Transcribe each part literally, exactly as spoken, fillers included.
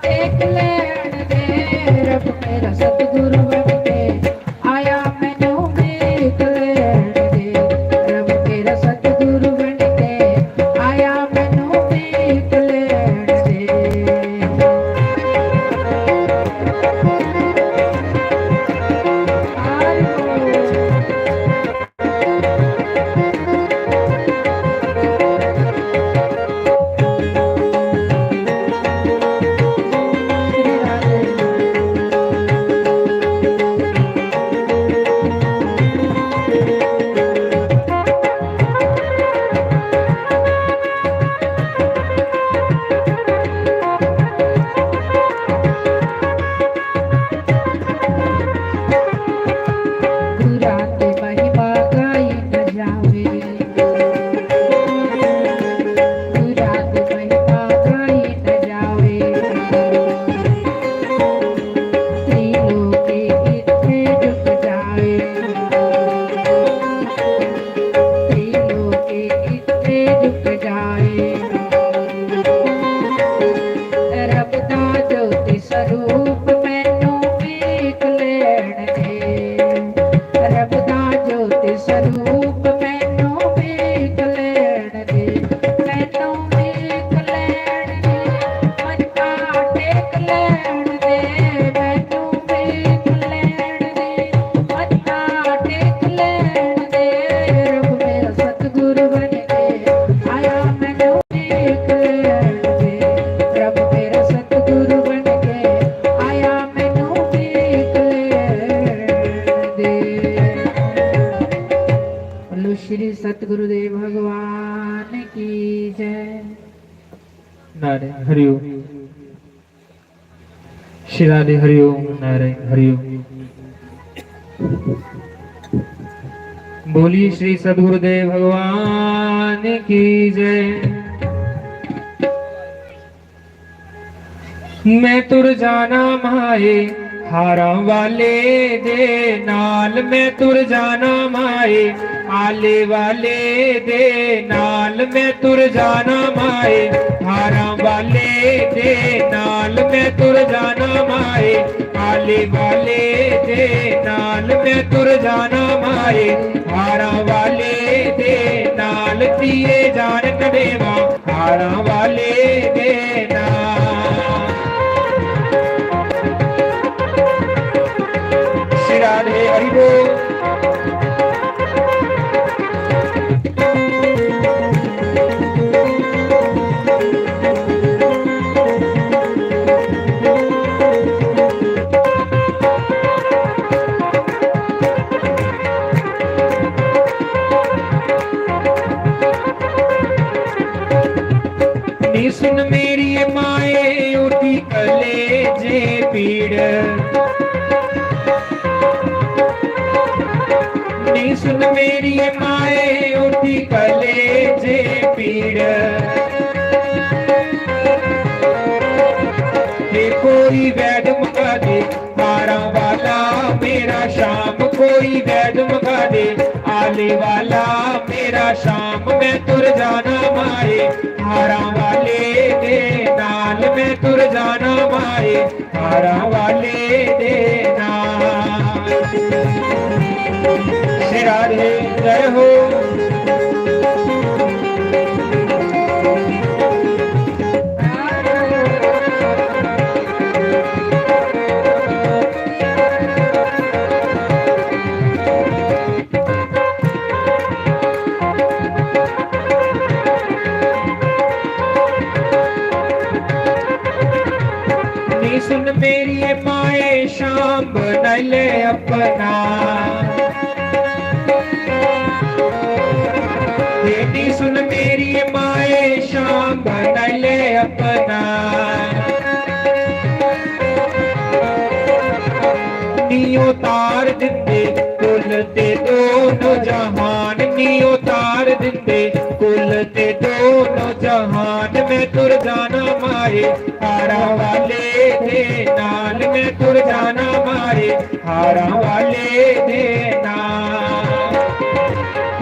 Take लैण दे, रब मेरा सतगुरु बन के आया, मैनू देख लैण दे। रब मेरा सतगुरु बन के आया, मैनू देख लैण दे। गुरां दी महिमा गाई न जावे। गुरां दी महिमा गाई न जावे। त्रिलोकी इत्थे झुक जावे। त्रिलोकी इत्थे झुक जावे। रब दा ज्योति स्वरूप मैनू वेख लैण दे। रब दा ज्योति स्वरूप मैनू वेख लैण दे। मैनू वेख लैण दे। मत्था टेक लैण दे। मैनू वेख लैण दे। मत्था टेक लैण दे। रब मेरा सतगुरु बन के आया, मैनू देख लैण दे। रब मेरा सतगुरु बन के आया, मैनू देख लैण दे। बोलो श्री सतगुरुदेव भगवान की जय। नारे हरिओम। श्री राधे हरिओम, नारायण हरिओम। बोलिए श्री सदगुरुदेव भगवान की जय। मैं तुर जाना माए हारां वाले दे नाल, मैं तुर जाना माए आले वाले दे नाल, मैं तुर जाना माए हारां वाले दे नाल, मैं तुर जाना माए आले वाले दे नाल, मैं तुर जाना माए हारां वाले दे नाल, दिए जान कडेवा हारां वाले दे नाल। श्री राधे हरि बोल। नी सुन मेरी माए उठी कलेजे पीड़, नी सुन मेरी माए उठी कलेजे पीड़। हे कोई वैद मंगा दे हारां वाला मेरा श्याम, कोई वैद मंगा दे आले वाला मेरा श्याम। मैं तुर जाना माए हारां वाले दे नाल, मैं तुर जाना माए हारां वाले दे नाल। श्री राधे जय हो। नी सुन मेरी माए श्याम बनाई ले अपना। हे नी सुन मेरी माए श्याम बनाई ले अपना। नी उतार दिंदे कुल ते दोनों जहान, नी उतार दिंदे कुल ते दोनों जहान। मैं तुर जाना माए हारां वाले नाल मैं तुर जाना माए हारां वाले दे नाल।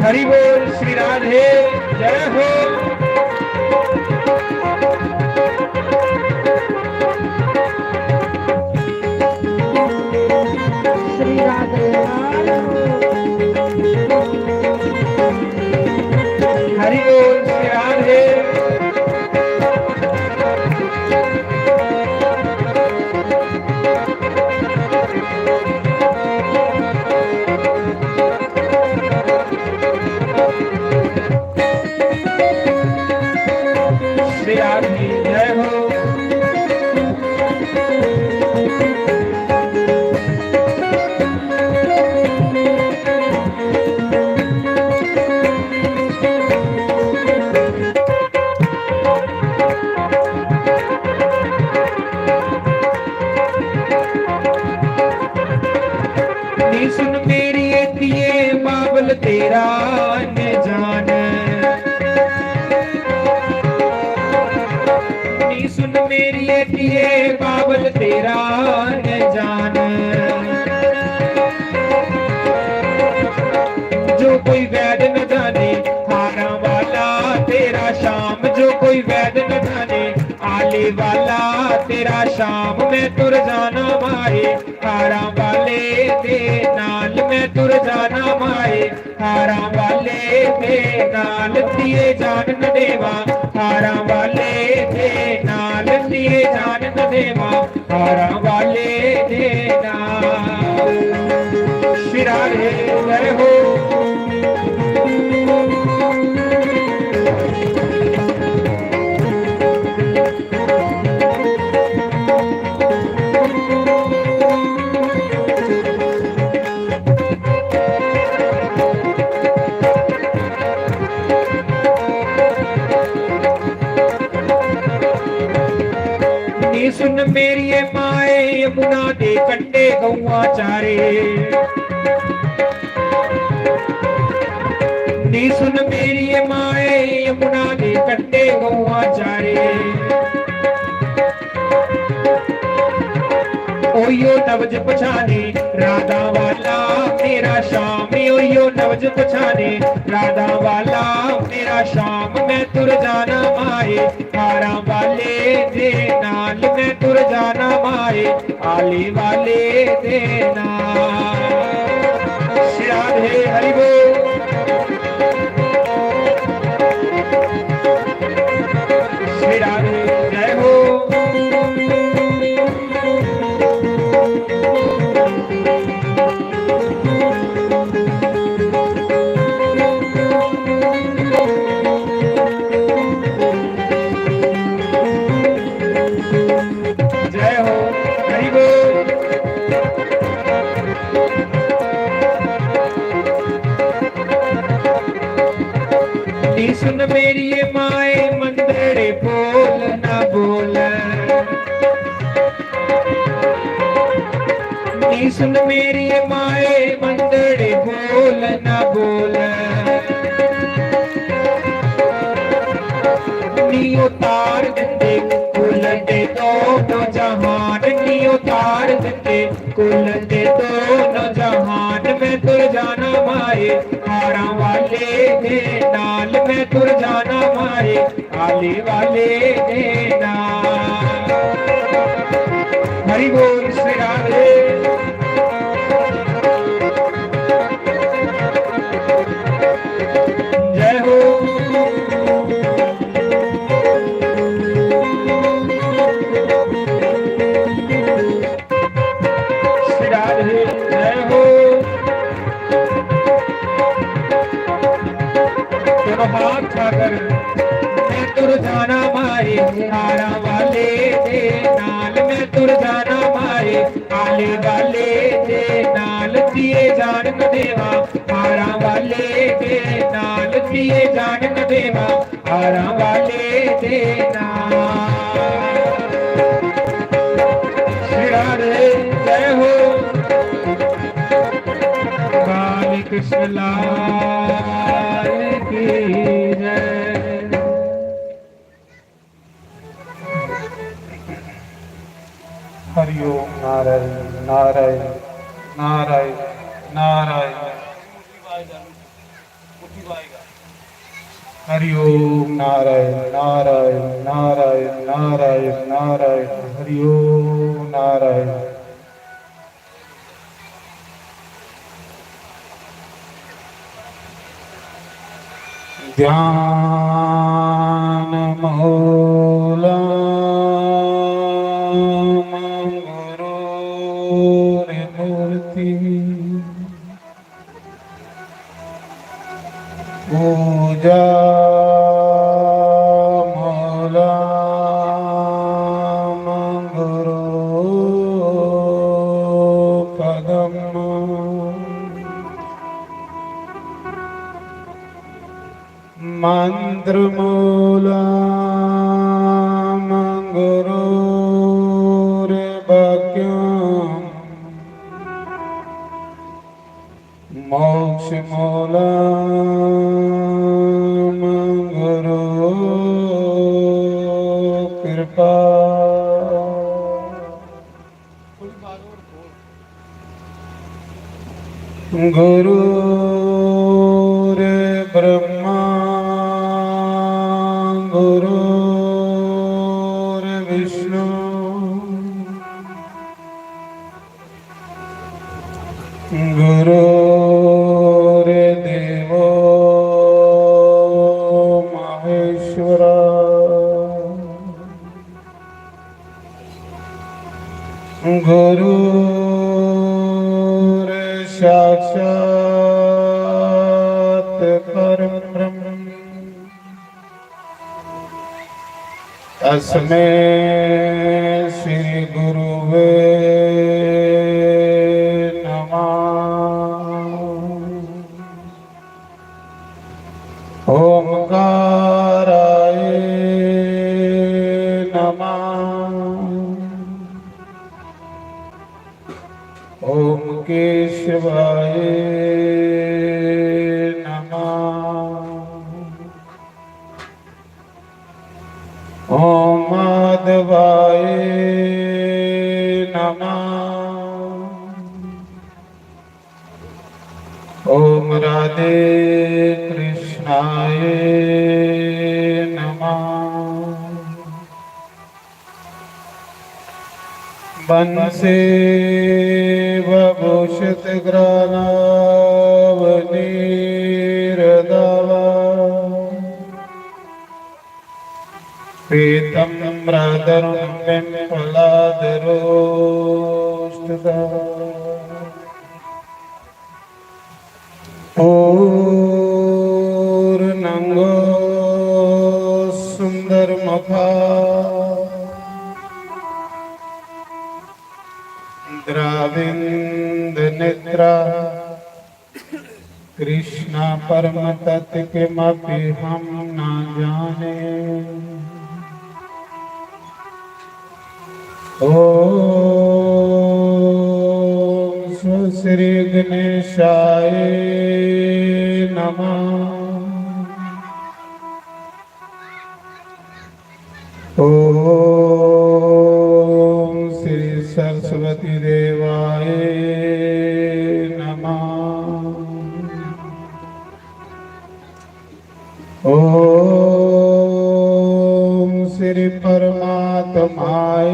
हरि बोल श्री राधे, जय हो। श्री राधे। हरि बोल श्री राधे। श्री राम की जय हो। नी सुन मेरी ए दिए बाबल तेरा न जान। नी सुन मेरी ए दिए बाबल तेरा न जान। जो कोई वैद न जाने हारां वाला तेरा श्याम, जो कोई वैद न जाने आले वाला तेरा श्याम, मैं तुर जाना माए हारां वाले दे नाल, मैं तुर जाना माए हारां वाले दे नाल। दिए जान न देवा हारां वाले दे नाल, दिए जान न देवा हारां वाले दे नाल। श्री राधे जय हो। नी सुन मेरी ए माए यमुना दे कंढे गऊआं चारे। नी सुन मेरी ए माए यमुना दे कंढे गऊआं चारे। ओयो नवज पछाने राधा वाला मेरा श्याम, ओयो नवज पछाने राधा वाला मेरा श्याम, मैं तुर जाना माए हारां वाले दे नाल, मैं तुर जाना माए आले वाले दे नाल। श्री राधे हरि बोल। श्री राधे जय हो। जय हो, हरि बोल। नी सुन मेरी ए माए मंदड़े बोल ना बोल। नी सुन मेरी ए माए मंदड़े बोल ना बोल। नी उतार दिंदे कुल दे दोनों जहान, नी उतार दिंदे कुल दे दोनों जहान, मैं तुर जाना माए हारां वाले दे नाल, मैं तुर जाना माए आले वाले दे नाल। हरि बोल श्री राधे। जय हो। श्री राधे जय हो। दोनों हाथ उठाकर, मैं तुर जाना माए हारां वाले दे नाल, मैं तुर जाना माए आले वाले दे नाल, दिए जान न देवा हारां वाले दे नाल, दिए जान न देवा हारां वाले दे नाल। श्री राधे जय हो। बाल कृष्ण लाल की जय। नारायण, नारायण, नारायण। हरि ओम नारायण, नारायण, नारायण, नारायण, नारायण। हरि ओम नारायण। ध्यानमूलं गुरोर्मूर्ति। पूजामूलं गुरोपदम्। मन्त्रमूलं गुरोर्वाक्यम्। मोक्षमूलं गुरो कृपा। गुरुर्ब्रह्मा गुरुर्विष्णु गुरुर्देवो महेश्वरा। गुरुर्साक्षात् परं ब्रह्म। तस्मै श्री गुरुवे नमः। ओंकाराय नमः। ओम केशवाय नमः। ओम माधवाय नमः। ओम राधे कृष्णाय नमः। बंसी वभूषित गृणावनीरदावा पीतम्बरधरं पिप्पलादरोष्ठदा। पूर्णंगो सुंदरमुखा द्राविंद नेत्रा। कृष्णा परम तत्व किमपि हम ना जाने। ओम श्री गणेशाय नमः। ओम श्री सरस्वती देवाय नमः। ओम श्री परमात्माय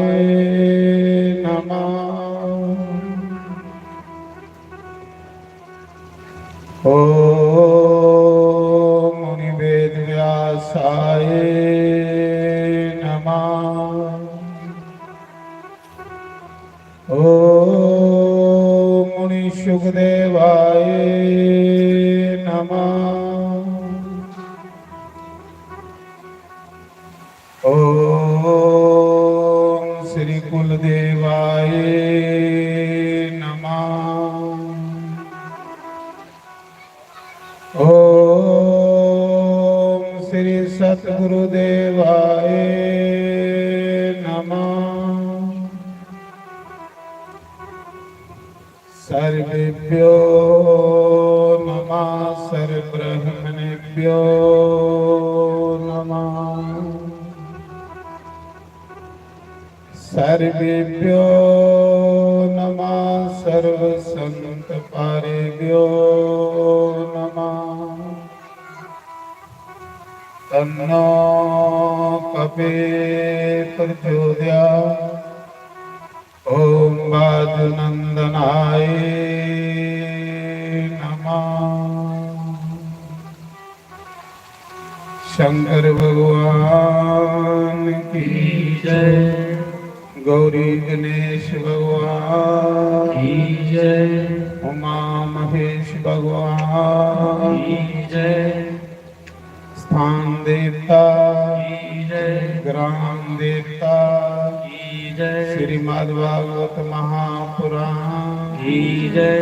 नमः। ओम मुनि वेद व्यासाय नमः। ओम मुनि सुखदेवाय नमः। ओम श्री कुलदेवाय नमः। ओम श्री सतगुरुदेवाय नमः। सर्वेभ्यो नमः, सर्वब्रह्मणेभ्यो नमः। सर्वेभ्यो सर्व संत पारिभ्यो नमः। तन्नो कपि प्रचोदया। ओम वायुनंदनाय नमः। शंकर भगवान की जय। गौरी गणेश भगवान की जय। उमा महेश भगवान की जय। स्थान देवता की जय। ग्राम देवता की जय। श्रीमद् भागवत महापुराण की जय।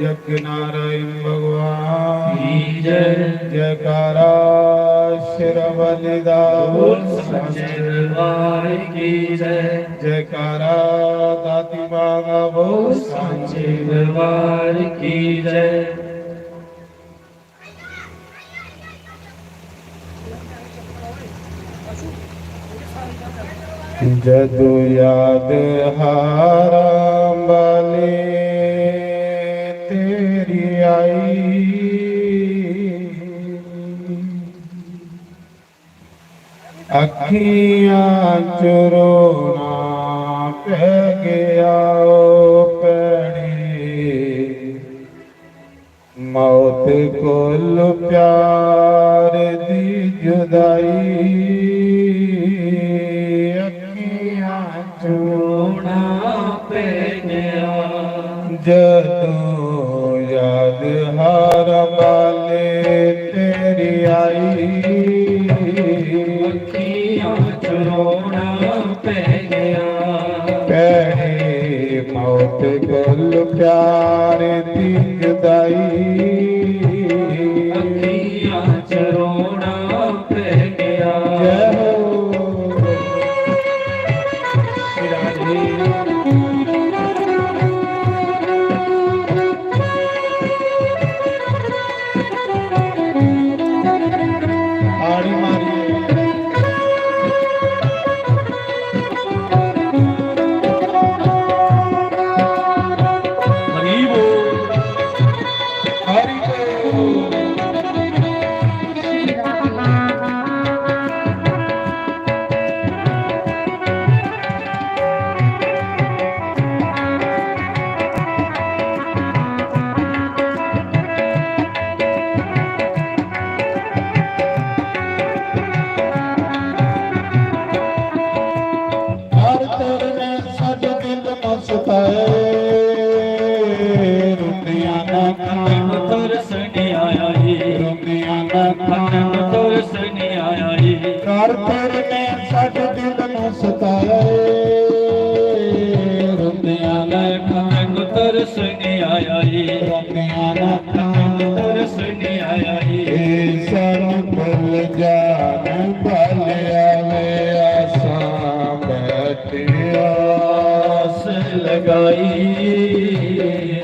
यज्ञ नारायण भगवान की जय। जयकारा शेरा वाली दा बोल सांचे दरबार की जय। जयकारा दाती माँ दा बोल सांचे दरबार की जय। जदू याद हारा बाले तेरी आई, अखियां च रोना पै गया ओ भैने। मौत कोल प्यार दी जुदाई, अखियां च रोना पै गया। जदों याद हारा बाले तेरी आई, अखियां च रोना पै गया। भैने मौत कोल प्यार दी जुदाई, अखियां च रोना पै गया। जय हो। ताड़ी मारिए। हरि बोल, हरि बोल। हर तरने साडे दिल मस्ताए, रुंदियां न खान तरस नहीं आया जी, रुंदियां न खान तरस नहीं आया जी। हर तरने साडे दिल मस्ताए, रुंदियां न खान तरस नहीं आया जी, रुंदियां न तरस नहीं आया जी। सानू भुल जान वाले आवे, आसां बैठे आस लगाई।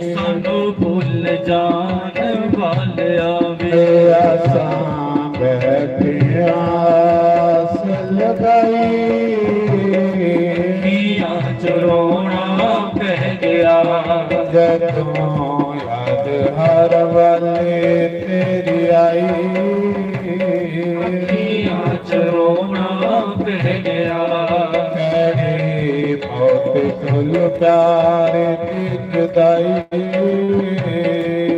सानू भुल जान वाले आवे, आसां बैठे आस लगाई। अखियां च रोना पै गया जदों याद हर वाले तेरी आई। अखियां च रोना पै गया। कड़ी मौत कोल प्यार दी जुदाई।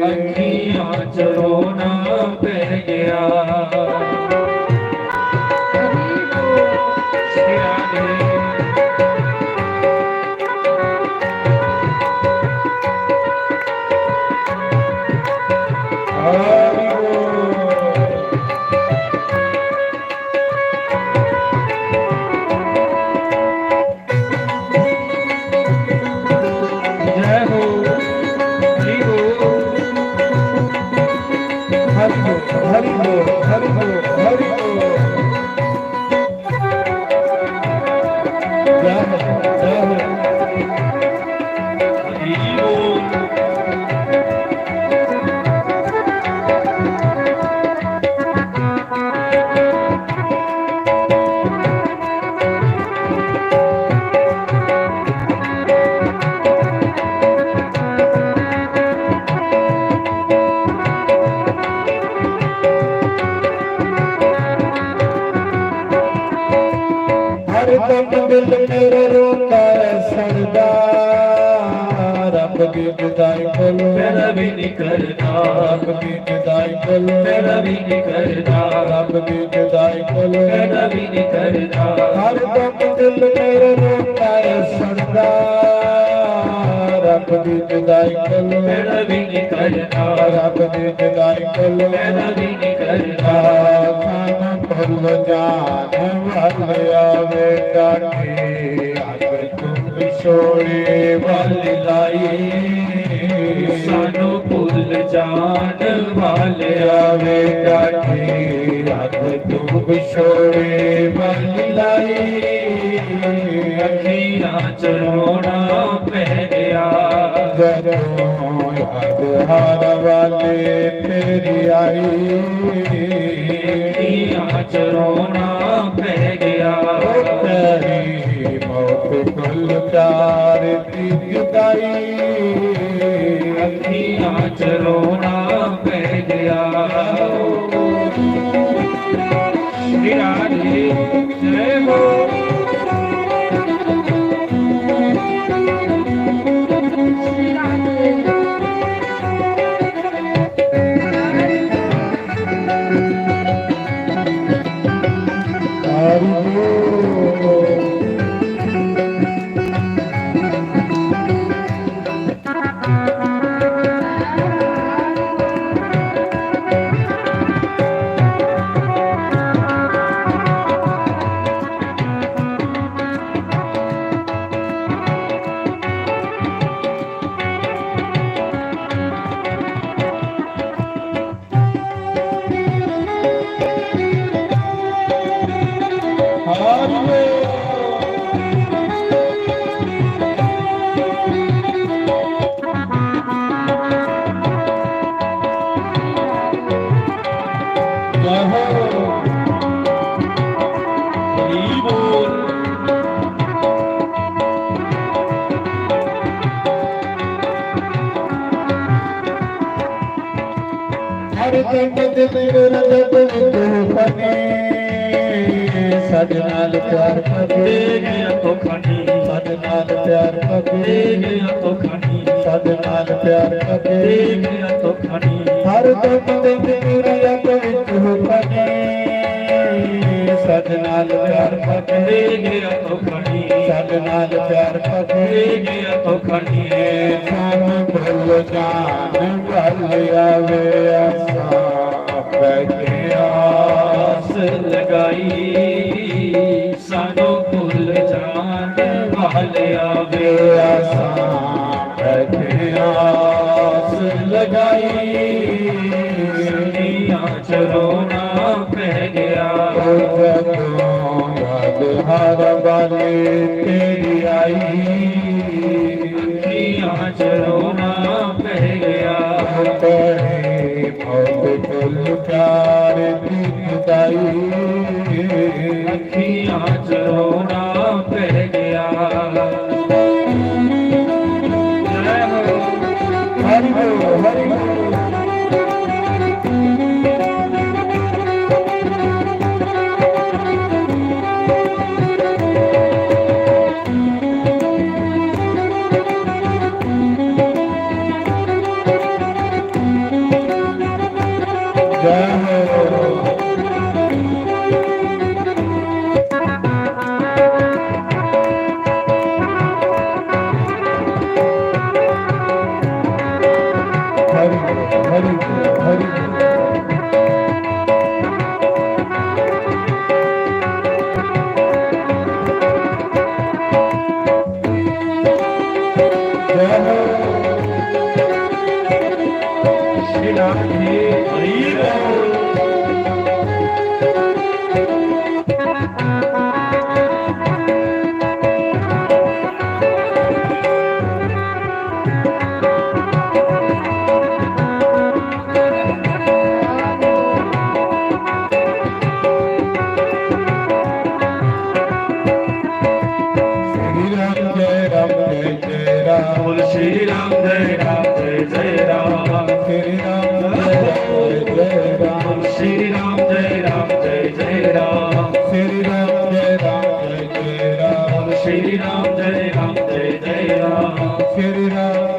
अखियां च रोना पै गया। जय हो, हरि बोल, हरि बोल, हरि बोल, हरि बोल, हरि बोल। जय हो, जय हो। हरि बोल। रब दी जुदाई कोल पैदा भी नहीं करदा। रब दी जुदाई कोल पैदा भी नहीं करदा। रब दी जुदाई कोल पैदा भी नहीं करदा। हर दम दिल मेरा रोंदा ऐ सड़दा। रब दी जुदाई कोल पैदा भी नहीं करदा। रब दी जुदाई कोल पैदा भी नहीं करदा। खाना भुल जान वाले आवे डाके। तू विछोड़े वाली लाई, सानू भुल जान वाले आवे डाके। अख तू विछोड़े वाली लाई, अखियां च रोना पै गया। जदों याद हार वाले तेरी आई, अखियां च रोना पै गया। ओ तेरी मौत कोल प्यार दी जुदाई, अखियां च रोना पै गया। श्री राधे जय हो। हर दम दिल मेरा जद भी तू फने, सज नाल प्यार कर दे गया तो खनी, सज नाल प्यार कर दे गया तो खनी, सज नाल प्यार कर दे गया तो खनी। हर दम दिल मेरा जद भी तू फने, सज नाल प्यार कर दे गया तो खनी, सज नाल प्यार कर दे गया तो खनी। सानू भुल जान वाले आवे, असां बैठे आस लगाई। सानू भुल जान वाले आवे, असां बैठे आस लगाई। सीनियां च रोना पै गया। ओ जदों याद हर वाली तेरी आई, अखियां च रोना पै गया। बड़ी मौत कोल प्यार दी जुदाई, अखियां च रोना पै गया। जय हो। हरि बोल, हरि बोल। जय हो। हरि बोल, हरि बोल, हरि बोल। जय हो। श्री राम जी, हरि बोल। श्री राम जय राम जय जय राम। बोल श्री राम जय राम जय जय राम। श्री राम जय राम जय जय राम। श्री राम जय राम जय जय राम। श्री राम जय राम जय जय राम। श्री राम जय राम जय जय राम। श्री राम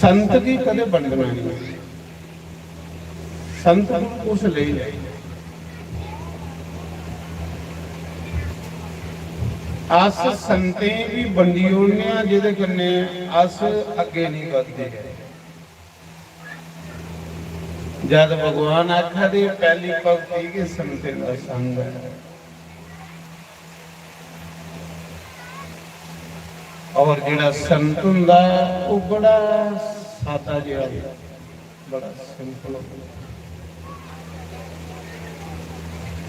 संत गी कदें बंडना नहीं। संत गुण कुछ लेई ले। अस संतें गी बंडी ओड़ने आं, जेह्दे कन्नै अस अग्गें नहीं बधदे। जद भगवान आखा दे, "पैह्ली भक्ति गै संतें दा संग ऐ।" और जेह्ड़ा संत हुंदा ऐ, ओह् बड़ा सादा जेहा, बड़ा simple होंदा।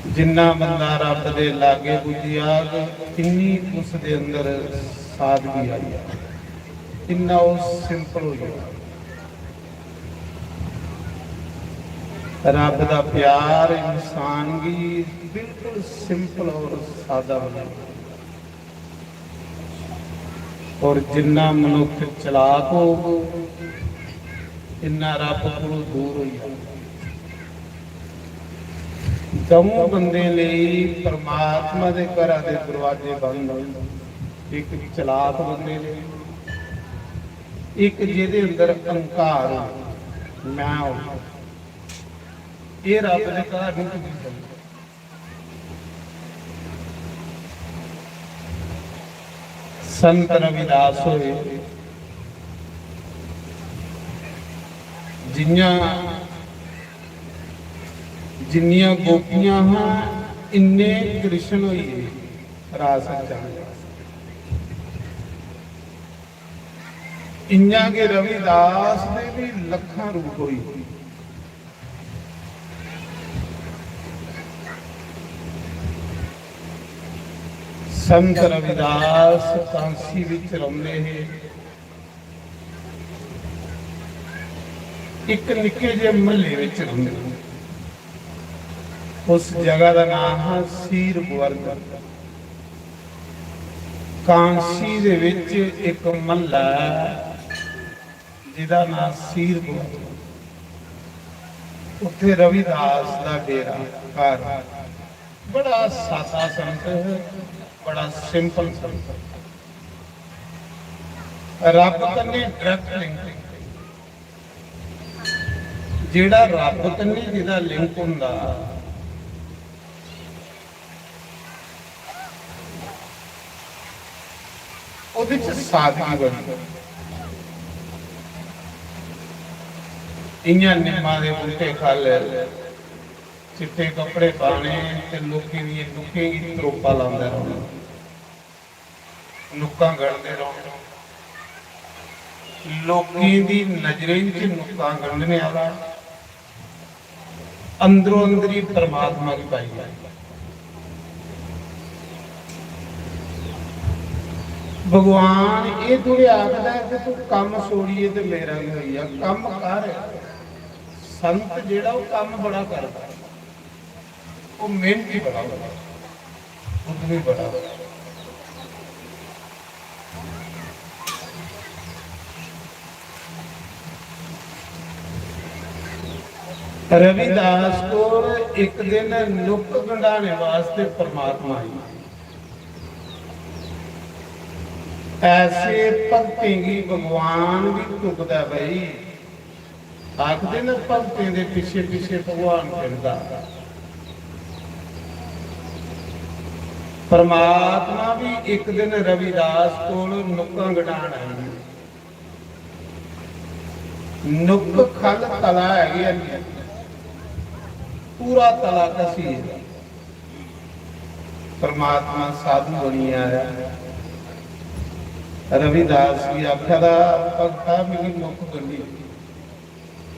जिन्ना बंदा रब दे लागे पुज्जी जाग, इन्नी उस दे अंदर सादगी आई जाग, इन्ना ओह् simple होई जाग। रब दा प्यार इंसान गी बिल्कुल simple और सादा बनाई। और जिन्ना मनुख चलाक होग, इन्ना रब कोलू दूर होई जाग। दमों बंदे लेई परमात्मा दे घरा दे दरवाजे बंद होंदे। एक चलाक बंदे लेई, एक जेह्दे अंदर अहंकार हो, मैं हो, ये रब दे घर नहीं पुज्जी सकदा। संत रविदास होए, जियां, जिन्नियां गोपियां हां, इन्ने कृष्ण होई गे रास रचाने। इयां गै रविदास दे भी लखां रूप होई। संत रविदास कांसी विच रौंदे हे। इक निक्के जे महल्ले विच रौंदे हे। उस जगह दा नाम हा सीर गोवर्धन। कांसी दे विच इक महल्ला ऐ, जिदा नाम सीर गोवर्धन। उत्थे रविदास दा डेरा, घर। बड़ा सादा संत, बड़ा simple संत। रब कन्नै direct link। जेड़ा रब कन्नै जेदा link होंदा, ओह्दे च सादगी बड़ी। इ'यां निम्मा दे बूह्टे ख'ल्ल चिट्टे कपड़े पाने ते लोकें दियें नुक्कें गी त्रोपा लांदा रौह्ना, नुक्कां गढ़दे रौह्ना। लोकें दी नजरें च नुक्कां गढ़ने आह्ला अंदरों अंदरी परमात्मा गी पाई लै। भगवान एह् थोड़े आखदा ऐ कि तू कम्म छोड़ियै ते मेरा गै होई जा, कम्म कर। संत जेह्ड़ा ओह् कम्म बड़ा करदा, ओह् मेहनती बड़ा होंदा, उद्यमी बड़ा होंदा। रविदास कोल इक दिन नुक्क गंढाने वास्ते परमात्मा आई। ऐसे भक्तें गी भगवान भी तुपदा भाई। आखदे न, भक्तें दे पिच्छे पिच्छे भगवान फिरदा। परमात्मा भी इक दिन रविदास कोल नुक्कां गंढान आई। नुक्क ख'ल्ल तला है गै है, पूरा तला घसी गेदा। परमात्मा साधु बनियै आया। रविदास गी आखा दा, "भगता, मिगी नुक्क गंढी,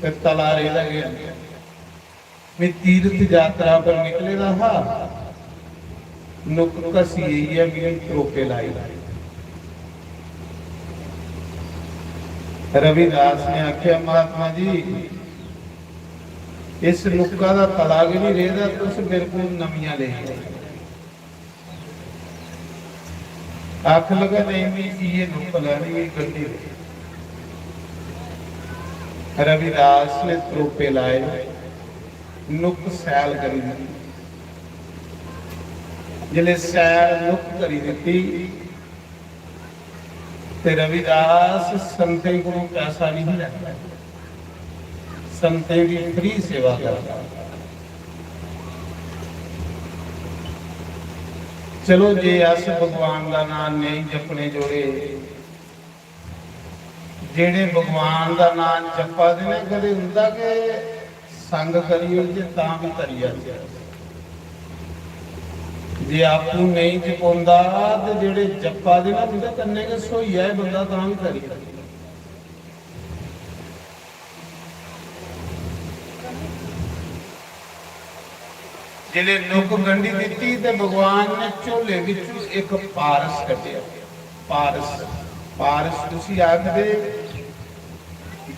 ते तला रेह्दा गै है।" मैं तीर्थ यात्रा पर निकले दा हा, नुक्क घसी गेई ऐ, मिगी त्रोपे लाई। रविदास ने आखेआ, "महात्मा जी, इस नुक्का दा तला गै नहीं रेह्दा, तुस मेरे कोल नमियां लेई आओ।" आखन लगा, "नहीं, मिगी इयै नुक्क लैनी, मिगी गंढी दे।" रविदास ने त्रोपे लाए, नुक्क सैल करी दित्ती। जिसलै सैल नुक्क करी दित्ती, ते रविदास संतें कोलों पैसा नहीं लैंदा, संतें दी फ्री सेवा करदा। चलो, जे अस भगवान दा नाम नेईं जपने जोड़े, जेड़े भगवान दा नाम जपा दे ने, कदे उंदा गै संग करियो ते तां भी करी जाचै। जे आपूं नेईं जपोंदा ते जेड़े जप्पा दे ना, उंदे कन्नै गै स्होई जाए बंदा, तां बी करी। जिसलै नुक गंढी दित्ती ते भगवान ने झोले विचों इक पारस कड्ढेआ। पारस, पारस उसी आखदे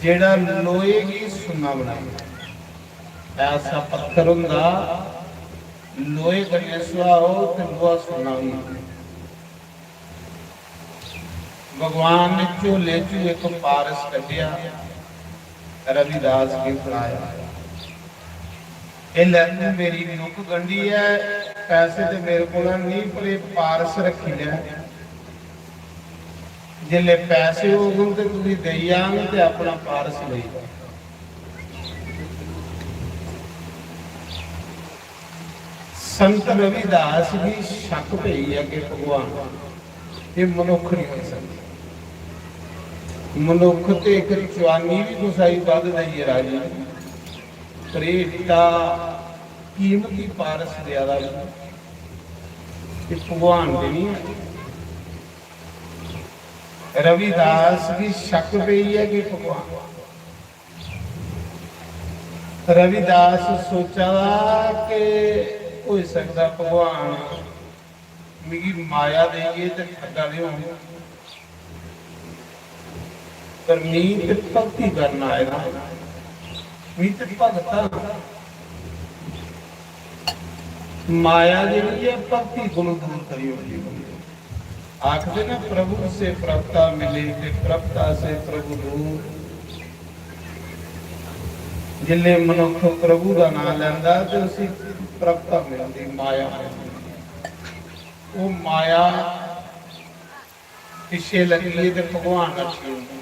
जेड़ा लोहे गी सुन्ना बनाई। ऐसा पत्थर हुंदा, लोहे कन्नै सुहाओ ते लोहा सुन्ना होई जंदा। भगवान ने झोले चों इक पारस कड्ढेआ, रविदास गी फड़ाया। "ए लै, तू मेरी नुक गंढी ऐ, पैसे ते मेरे कोल नहीं, पर एह पारस रखी लै। जिसलै पैसे होङन ते तुगी देई आंग ते अपना पारस लेई जा।" संत रविदास गी शक पेई गेआ कि भगवान, एह मनुख नहीं होई सकदा। मनुख ते इक चुआनी भी कुसै गी बद्ध देइयै राजी नहीं, पर एह एड्डा कीमती पारस देआ दा, एह भगवान ते नहीं है। रविदास गी शक पेई गेआ कि भगवान, रविदास सोचा दा कि होई सकदा भगवान मिगी माया देइयै ते ठगा दे होन, पर मी ते भक्ति करन आए दा, मी ते भगत आं। माया जेह्ड़ी ऐ भक्ति कोलों दूर करी ओड़दी। आखदे ना, "प्रभु से प्रभुता मिले ते प्रभुता से प्रभु दूर।" जिसले मनुख प्रभु का नाम लेंदा ते उसी प्रभुता मिलदी, माया मिलदी। वो माया पिछे लगी है ते भगवान रखी ओड़दे।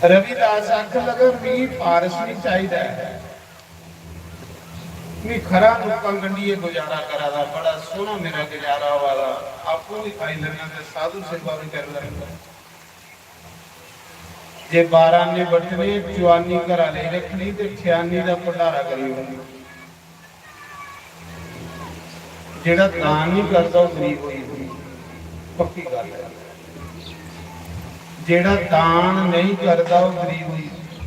रविदास आखन लगा, "मिगी पारस नहीं चाहिदा है, मैं खरा नुक्कां गंढियै गुजारा करा दा, बड़ा सोहना मेरा गुजारा होआ दा, आपूं भी खाई लैना ते साधु सेवा भी करी लैना। जे बारां आने बट्टने, चुआनी घरा लेई रखनी ते ठेआनी दा भंडारा करी ओड़ना।" जेड़ा दान नहीं करदा, ओह गरीब होई जंदा, पक्की गल्ल है। जेड़ा दान नहीं करदा, ओह गरीब होई जंदा।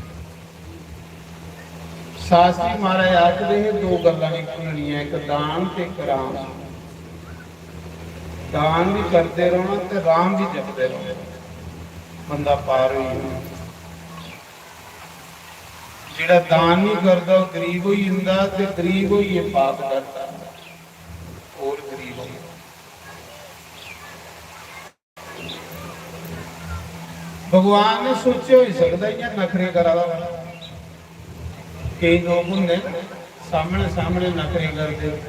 शास्त्री महाराज आखदे हे, दो गल्लां नहीं भुल्लनियां, इक दान ते इक राम। दान भी करते रहना ते राम भी जपते रहना, बंदा पार होई जाना। जेड़ा दान नहीं करदा, ओह गरीब होई जंदा, ते गरीब होइयै पाप करदा, होर गरीब होई जंदा। भगवान ने सोचे, होई सकदा इ'यां नखरे करा दा होऐ। केई लोक होंदे न, सामने सामने नखरे करदे।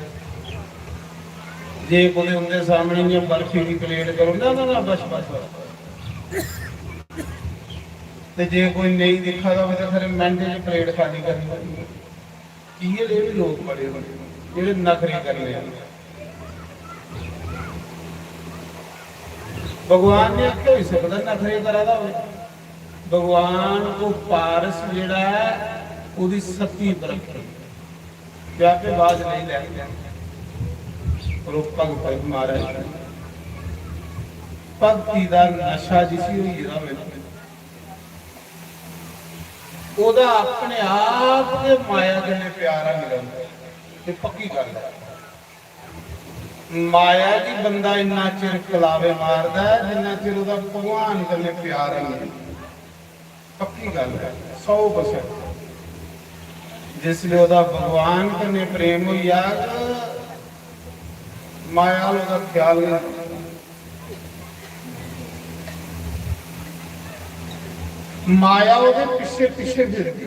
जे कुतै उं'दे सामने इ'यां बर्फी दी प्लेट करो, "ना, ना, ना, बस, बस, बस।" ते जे कोई नेईं दिक्खा दा होऐ, ते फिर मिंट च प्लेट खाली करनी। इ'यै जेह् बी लोक बड़े होंदे, जेह्ड़े नखरे करने आह्ले। भगवान ने आखेआ, होई सकदा नखरे करा दा होऐ। भगवान को पारस जेह्ड़ा ऐ, ओह्दी सत्ती पर रक्खे। ते आपे बाज लेई लैंदे। पर ओह् भगत महाराज, भक्ति दा नशा जिसी होई गेदा होवे ना, ओह्दा अपने आप गै माया कन्नै प्यार हंडी जंदा। एह् पक्की गल्ल ऐ। माया गी बंदा इन्ना चिर कलावे मारदा ऐ, जिन्ना चिर ओह्दा भगवान कन्नै प्यार हंडी जंदा। पक्की गल्ल ऐ, सौ परसेंट। जिसलै ओह्दा भगवान कन्नै प्रेम होई जाग, माया आह्ला ओह्दा ख्याल नहीं। माया ओह्दे पिच्छे पिच्छे फिरदी,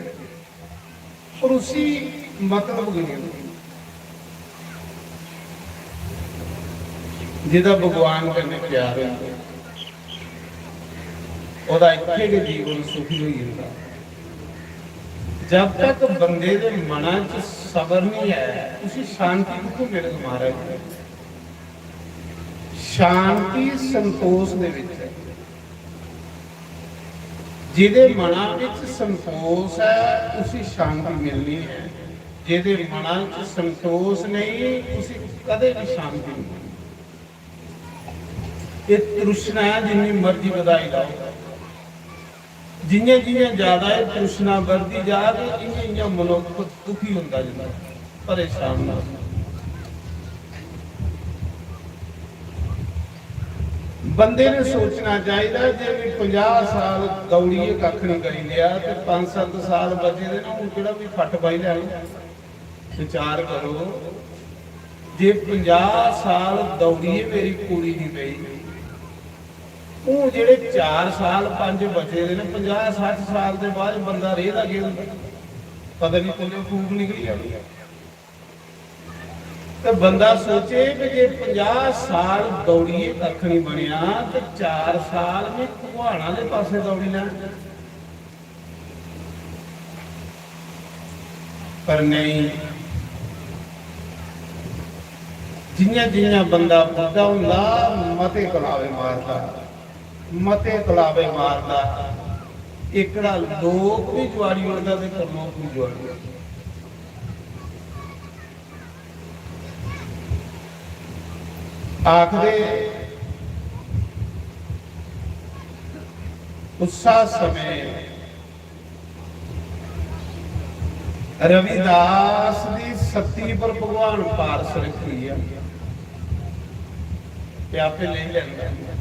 पर उसी मतलब गै नहीं होंदी। जेह्दा भगवान कन्नै प्यार होई जा, ओह्दा इत्थै गै जीवन सुखी होई जंदा। जब तक बंदे दे मना च सबर नहीं ऐ, उसी शांति कुत्थों मिलग महाराज? शांति संतोष दे विच ऐ। जेह्दे मना विच संतोष ऐ, उसी शांति मिलनी ऐ। जेह्दे मना च संतोष नहीं, उसी कदें भी शांति नहीं। ये तृष्णा ऐ, जिन्नी मर्जी बधाई लाओ, जियां जियां ज्यादा एह् तृष्णा बढ़दी जा, ते इयां इयां मनुक्ख दुखी होंदा जंदा, परेशान होंदा। बंदे ने सोचना चाहिदा जे भी पंजाह साल दौड़ियै कक्ख नहीं करी लिया, ते पंज सत्त साल बचे दे ना, हून केह्ड़ा भी फट्ट पाई लैनी। विचार करो, जे पंजाह साल दौड़ियै मेरी पूरी नहीं पई, हून जेह्ड़े चार साल पंज बचे दे न, पंजाह सट्ठ साल दे बाद बंदा रेह्दा केह् होंदा? पता नहीं कुसलै फूक निकली जानी ऐ। ते बंदा सोचे कि जे पंजाह साल दौड़ियै कक्ख नहीं बनेआ, ते चार साल में भगवान आह्ले पासै दौड़ी लैं। पर नहीं, जियां जियां बंदा बुड्ढा होंदा, मते कलावे मारदा, मते कलावे मारदा। एकड़ा लोक भी जुआड़ी ओड़दा ते परलोक भी जुआड़ी ओड़दा। आखदे उस्सा समें रविदास दी सत्ती पर भगवान पारस रखी ऐ। ते आपे लेई लैंदा।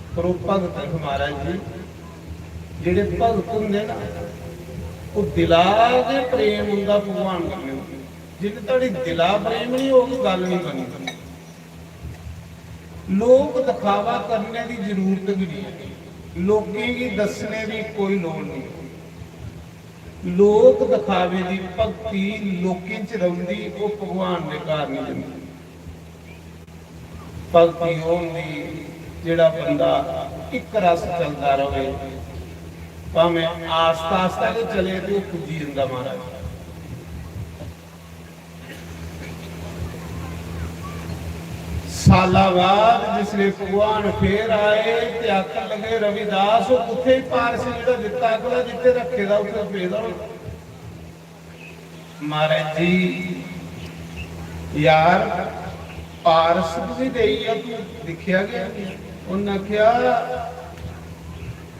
पर ओह् भगत न महाराज जी, जेह्ड़े भगत होंदे ना, ओह् दिला गै प्रेम उंदा भगवान कन्नै होंदा। जिन्ने धोड़ी दिला प्रेम नहीं होग, गल्ल नहीं बननी। लोक दिखावा करने दी जरूरत भी नहीं है, लोकें गी दस्सने दी कोई लोड़ नहीं। लोक दिखावे दी भक्ति लोकें च रौंह्दी, ओह् भगवान दे घर नहीं जंदी। भक्ति ओह् होंदी जेह्ड़ा बंदा इक रस चलदा रवे, भामें आस्ता आस्ता गै चले ते ओह् पुज्जी जंदा महाराज। साला बाद जिसले भगवान फेर आए ते आखन लगे, "रविदास, ओह् कुत्थे पारस जेह्ड़ा दित्ता अगला, जित्थे रक्खे दा उत्थे पेदा होना।" महाराज जी, यार, पारस भी देई आ, तू दिक्खेआ गया? उन्हें आखेआ,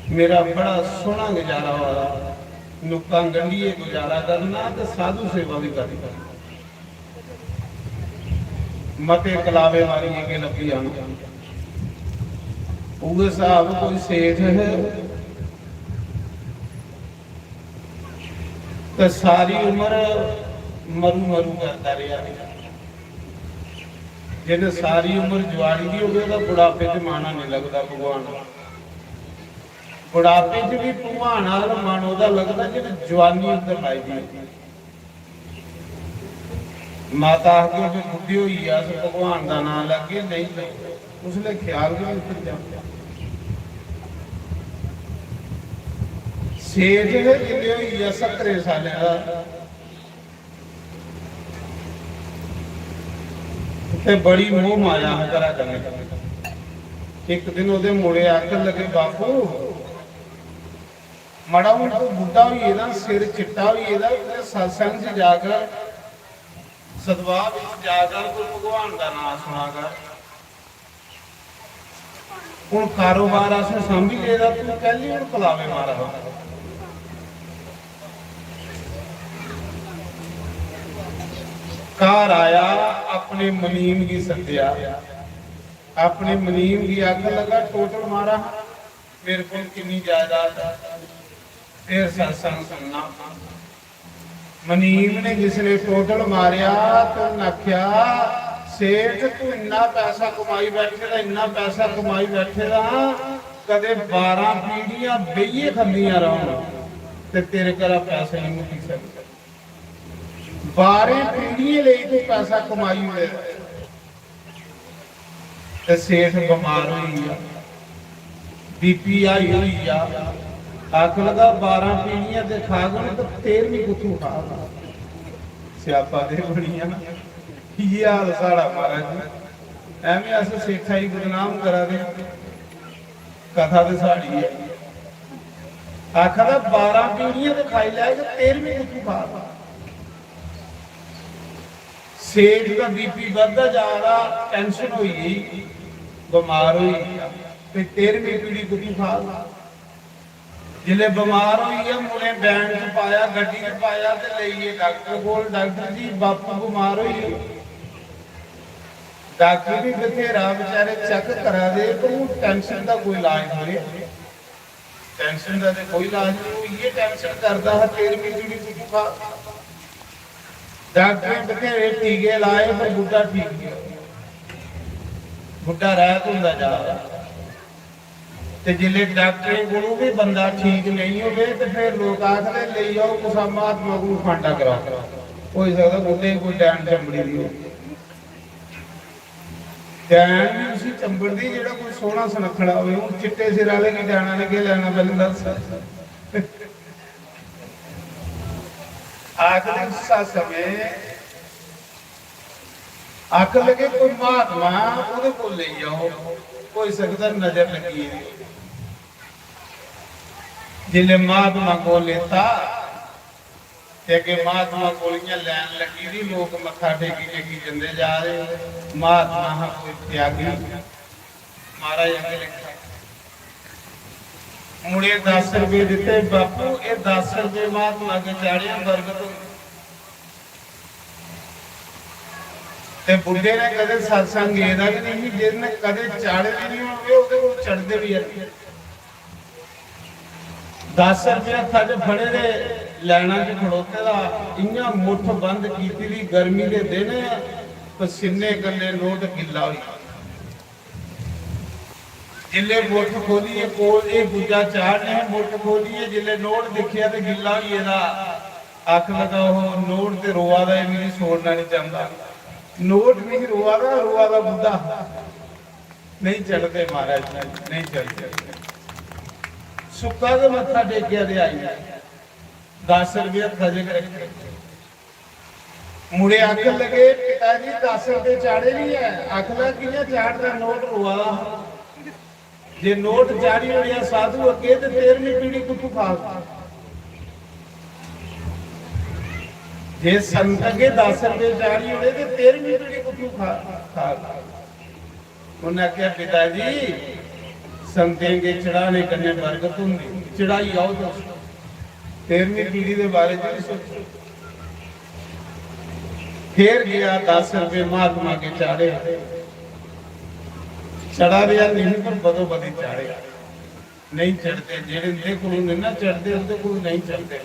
"मेरा बड़ा सोहना गुजारा होआ दा, नुक्कां गंढियै गुजारा करना ते साधु सेवा भी करनी।" मते कलावे मारियै के लब्भी जान। उ'ऐ स्हाब कोई सेठ हे ते सारी उम्र मरू मरू करदा रेहा। जिन्हें सारी उम्र जुआड़ी दी होवे, ओह्दा बुढ़ापे च मन नहीं लगदा भगवान। बुढ़ापे च भी भगवान आह्ला मन ओह्दा लगदा, जिन्हें जुआनी उद्धर लाई दी होवे। माता आखदी, "जे बुड्ढे होई गे, अस भगवान दा नांऽ लैगे, नेईं लैगे।" उसलै ख्याल गै निं उद्धर जांदा। सेठ हे, जिसलै होई गेआ सत्तरें सालें दा, उत्थै बड़ी मोह माया हा घरा कन्नै। इक दिन ओह्दे मुड़े आखन लगे, "बापू, मड़ा, हून तूं बुड्ढा होई गेदा, सिर चिट्टा होई गेदा, कुतै सत्संग च जा कर, सद्भाव च जा कर, कोई भगवान दा नांऽ सुना कर। हून कारोबार असें सांभी लेदा, तूं कैह्ली हून कलावे मारा दा?" घर आया, अपने मनीम गी सद्देआ, अपने मनीम गी आखन लगा, "टोटल मारा, मेरे कोल किन्नी जायदाद ऐ, फिर सत्संग सुनना।" मनीम ने जिसले टोटल मारेआ ते उन्नै आखेआ, "सेठ, तू इन्ना पैसा कमाई बैठे दा, इन्ना पैसा कमाई बैठे दा, कदे बारां पीढ़ियां बेहियै खंदियां रौह्न ते तेरे घरा पैसे नहीं मुक्की सकदे। बारें पीढ़ियें लेई तू पैसा कमाई ओड़े दा।" ते सेठ बमार होई गेआ, बीपी हाई होई गेआ। आखन लगा, "बारां पीढ़ियां ते खाग ना, ते तेरहवीं कुत्थूं खाग?" स्यापा ते बनी गेआ ना। इ'यै हाल साढ़ा महाराज जी। ऐवें अस सेठा गी बदनाम करा दे। कथा ते साढ़ी ऐ। आखा दा, "बारां पीढ़ियां ते खाई लैग, तेरहवीं कुत्थूं खाग?" सेठ दा बीपी बधदा जा दा, टेंशन होई गेई, बमार होई गेआ, ते तेरहवीं पीढ़ी कुत्थूं खाग? जिसलै बमार होई गेआ, मुड़े वैन च पाया, गड्डी च पाया ते लेई गे डाक्टर कोल। "डाक्टर जी, बापू बमार होई गे।" डाक्टर भी बथेरा बेचारे चेक करा दे, पर हून टेंशन दा कोई इलाज थोड़े। टेंशन दा ते कोई इलाज नहीं, वो ये टेंशन करता है, तेरहवीं पीढ़ी कुत्थों खाग? डाक्टरें बथेरे टीके लाए, पर बुड्ढा ठीक नहीं होया। बुड्ढा रैहत होंदा जा रहा। ते जिसले डाक्टरें कोलों भी बंदा ठीक नहीं होवे, ते फिर लोक आखदे, "लेई आओ कुसा महात्मा कोलों फांडा कराओ, होई सकदा बुड्ढे गी कोई डैन चंबड़ी दी हो।" डैन भी उसी चंबड़दी जेह्ड़ा कोई सोहना सनक्खड़ा होवे। हून चिट्टे सिर आह्ले गी डैना ने केह् लैना, पैह्लें दस्स। आखदे उस समें आखन लगे, "कोई महात्मा, ओह्दे कोल लेई जाओ, होई सकदा नजर लग्गी गेदी।" जिसलै महात्मा कोल लेता, ते अग्गें महात्मा कोल इ'यां लैन लग्गी दी, लोक मत्था टेकी टेकी जंदे जा दे। महात्मा हा कोई त्यागी, महाराज अग्गें लेखा। मुड़े दस रपेऽ दित्ते, "बापू, एह् दस रपेऽ महात्मा अग्गें चाढ़ेआ, बरकत होंदी।" ते बुड्ढे ने कदें सत्संग गेदा गै नेईं, जिसने कदें चाढ़े दे निं होन, ओह्दे कोल चढ़दे बी हैन। दस रपेऽ हत्था च फड़े दे, लैना च खड़ोते दा, इ'यां मुट्ठ बंद कीती दी, गर्मी दे दिन, पसीने कन्नै नोट गिल्ला होई गेआ। जिसलै मुट्ठ खोलियै कोल जे गुज्जा चाढ़ने, मुट्ठ खोलियै जिसलै नोट दिक्खेआ ते गिल्ला होई गेदा। आखन लगा, "ओह् नोट ते रोआ दा, एह् मिगी छोड़ना निं चांह्दा।" नोट निं रोआ दा, रोआ दा बुड्ढा। नेईं चढ़दे महाराज जी, नेईं चढ़दे। सुक्का गै मत्था टेकेआ ते आई, दस रपेऽ हत्था च गै रक्खे। मुड़े आखन लगे, "पिता जी, दस रपेऽ चाढ़े निं ऐ।" आखन लगा, "कि'यां चाढ़दा, नोट रोआ दा हा।" जे नोट चाढ़ी ओड़ेआ साधु अग्गे ते तेरहवीं पीढ़ी कुत्थों खाग? जे संत अग्गे दस रपेऽ चाढ़ी ओड़े ते तेरहवीं पीढ़ी कुत्थों खा-, खाग? उन्हें आखेआ, "पिता जी, संतें के चढ़ाने कन्नै बरकत होंदी, चढ़ाई आओ तुस, तेरहवीं पीढ़ी दे बारे च भी सोचो।" फिर गया, दस रपेऽ महात्मा के चाढ़े, चढ़ा रेहा नहीं पर बदो बदी चाढ़े। नहीं चढ़दे, जेह्ड़े इंदे कोलों निं ना चढ़दे, उंदे कोलों नहीं चढ़दे।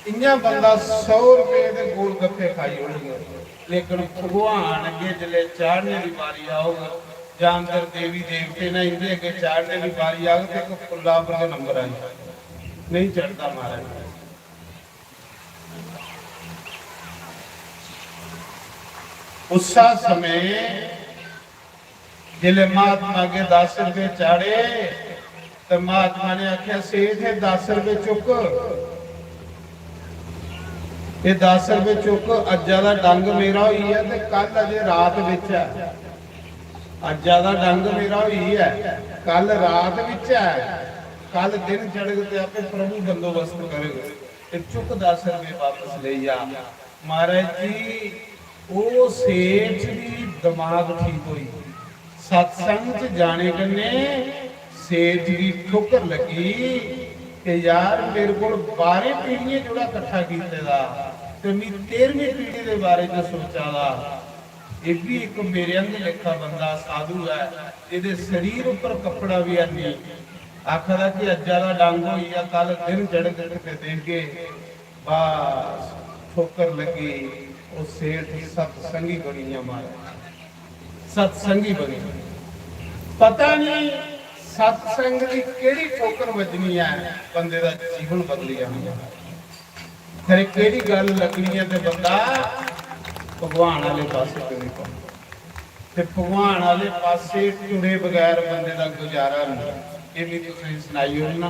इ'यां बंदा सौ रपेऽ दे गोल गप्पे खाई ओड़ग, लेकिन भगवान अग्गें जिसलै चाढ़ने दी बारी औग, जां अंदर देवी देवते ने इंदे अग्गें चाढ़ने दी बारी औग, ते इक फुल्ला पर गै नंबर आई जाग। नहीं चढ़दा महाराज। उस्सा समें जिसलै महात्मा अग्गें दस रपेऽ चाढ़े, ते महात्मा ने आखेआ, "सेठ, एह् दस रपेऽ चुक्क, एह् दस रपेऽ चुक्क, अज्जा दा डंग मेरा होई गेआ ते कल अजें रात बिच ऐ, अज्जा दा डंग मेरा होई गेआ, कल रात बिच ऐ, कल दिन चढ़ग ते आपे प्रभु बंदोबस्त करग, ते चुक्क दस रपेऽ वापस लेई जा।" महाराज जी, ओह् सेठ दी दमाग ठीक होई। सत्संग च जाने कन्नै सेठ गी ठोकर लग्गी कि यार, मेरे कोल बारें पीढ़ियें जोड़ा कट्ठा कीते दा ते मी तेरहवीं पीढ़ी दे बारे च सोचा दा। एह् बी इक मेरे आंह्गर लेखा बंदा साधु ऐ, एह्दे शरीर उप्पर कपड़ा बी है नहीं। आखा दा कि अज्जा दा डंग होई गेआ, कल दिन चढ़ग ते देखगे। बस ठोकर लग्गी, ओह् सेठ सत्संगी बनी गेआ महाराज, सत्संगी बनी। पता नहीं सत्संग दी केह्ड़ी ठोकर बजनी ऐ, बंदे दा जीवन बदली जाना। खरे केह्ड़ी गल्ल लग्गनी ऐ ते बंदा भगवान आह्ले पासै टुरी पौंदा। ते भगवान आह्ले पासे टुरे बगैर बंदे दा गुजारा नेईं। एह् बी तुसेंगी सनाई ओड़ना।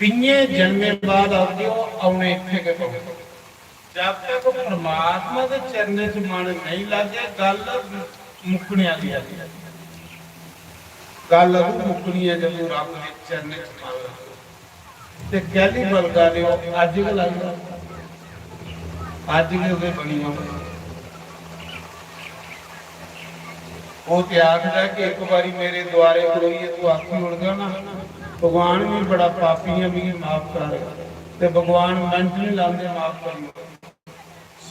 बीहें जन्में बाद औगे ओ, औने इत्थै गै पौना। जब तक परमात्मा दे चरणें च मन नेईं लागे, गल्ल मुक्कने आह्ली ऐ। गल्ल अदूं मुक्कनी ऐ जदूं रब दे चरणें च मन लागे। ते कैह्ली बलगा दे ओ? अज्ज गै लाई लैओ, अज्ज गै ओह्दे बनी जाओ। ओह् ते आखदा कि इक बारी मेरे द्वारे खड़ोइयै तू आखी ओड़गा ना, "भगवान, में बड़ा पापी आं, मिगी माफ कर।" ते भगवान मिंट नहीं लांदे, माफ करी ओड़दे।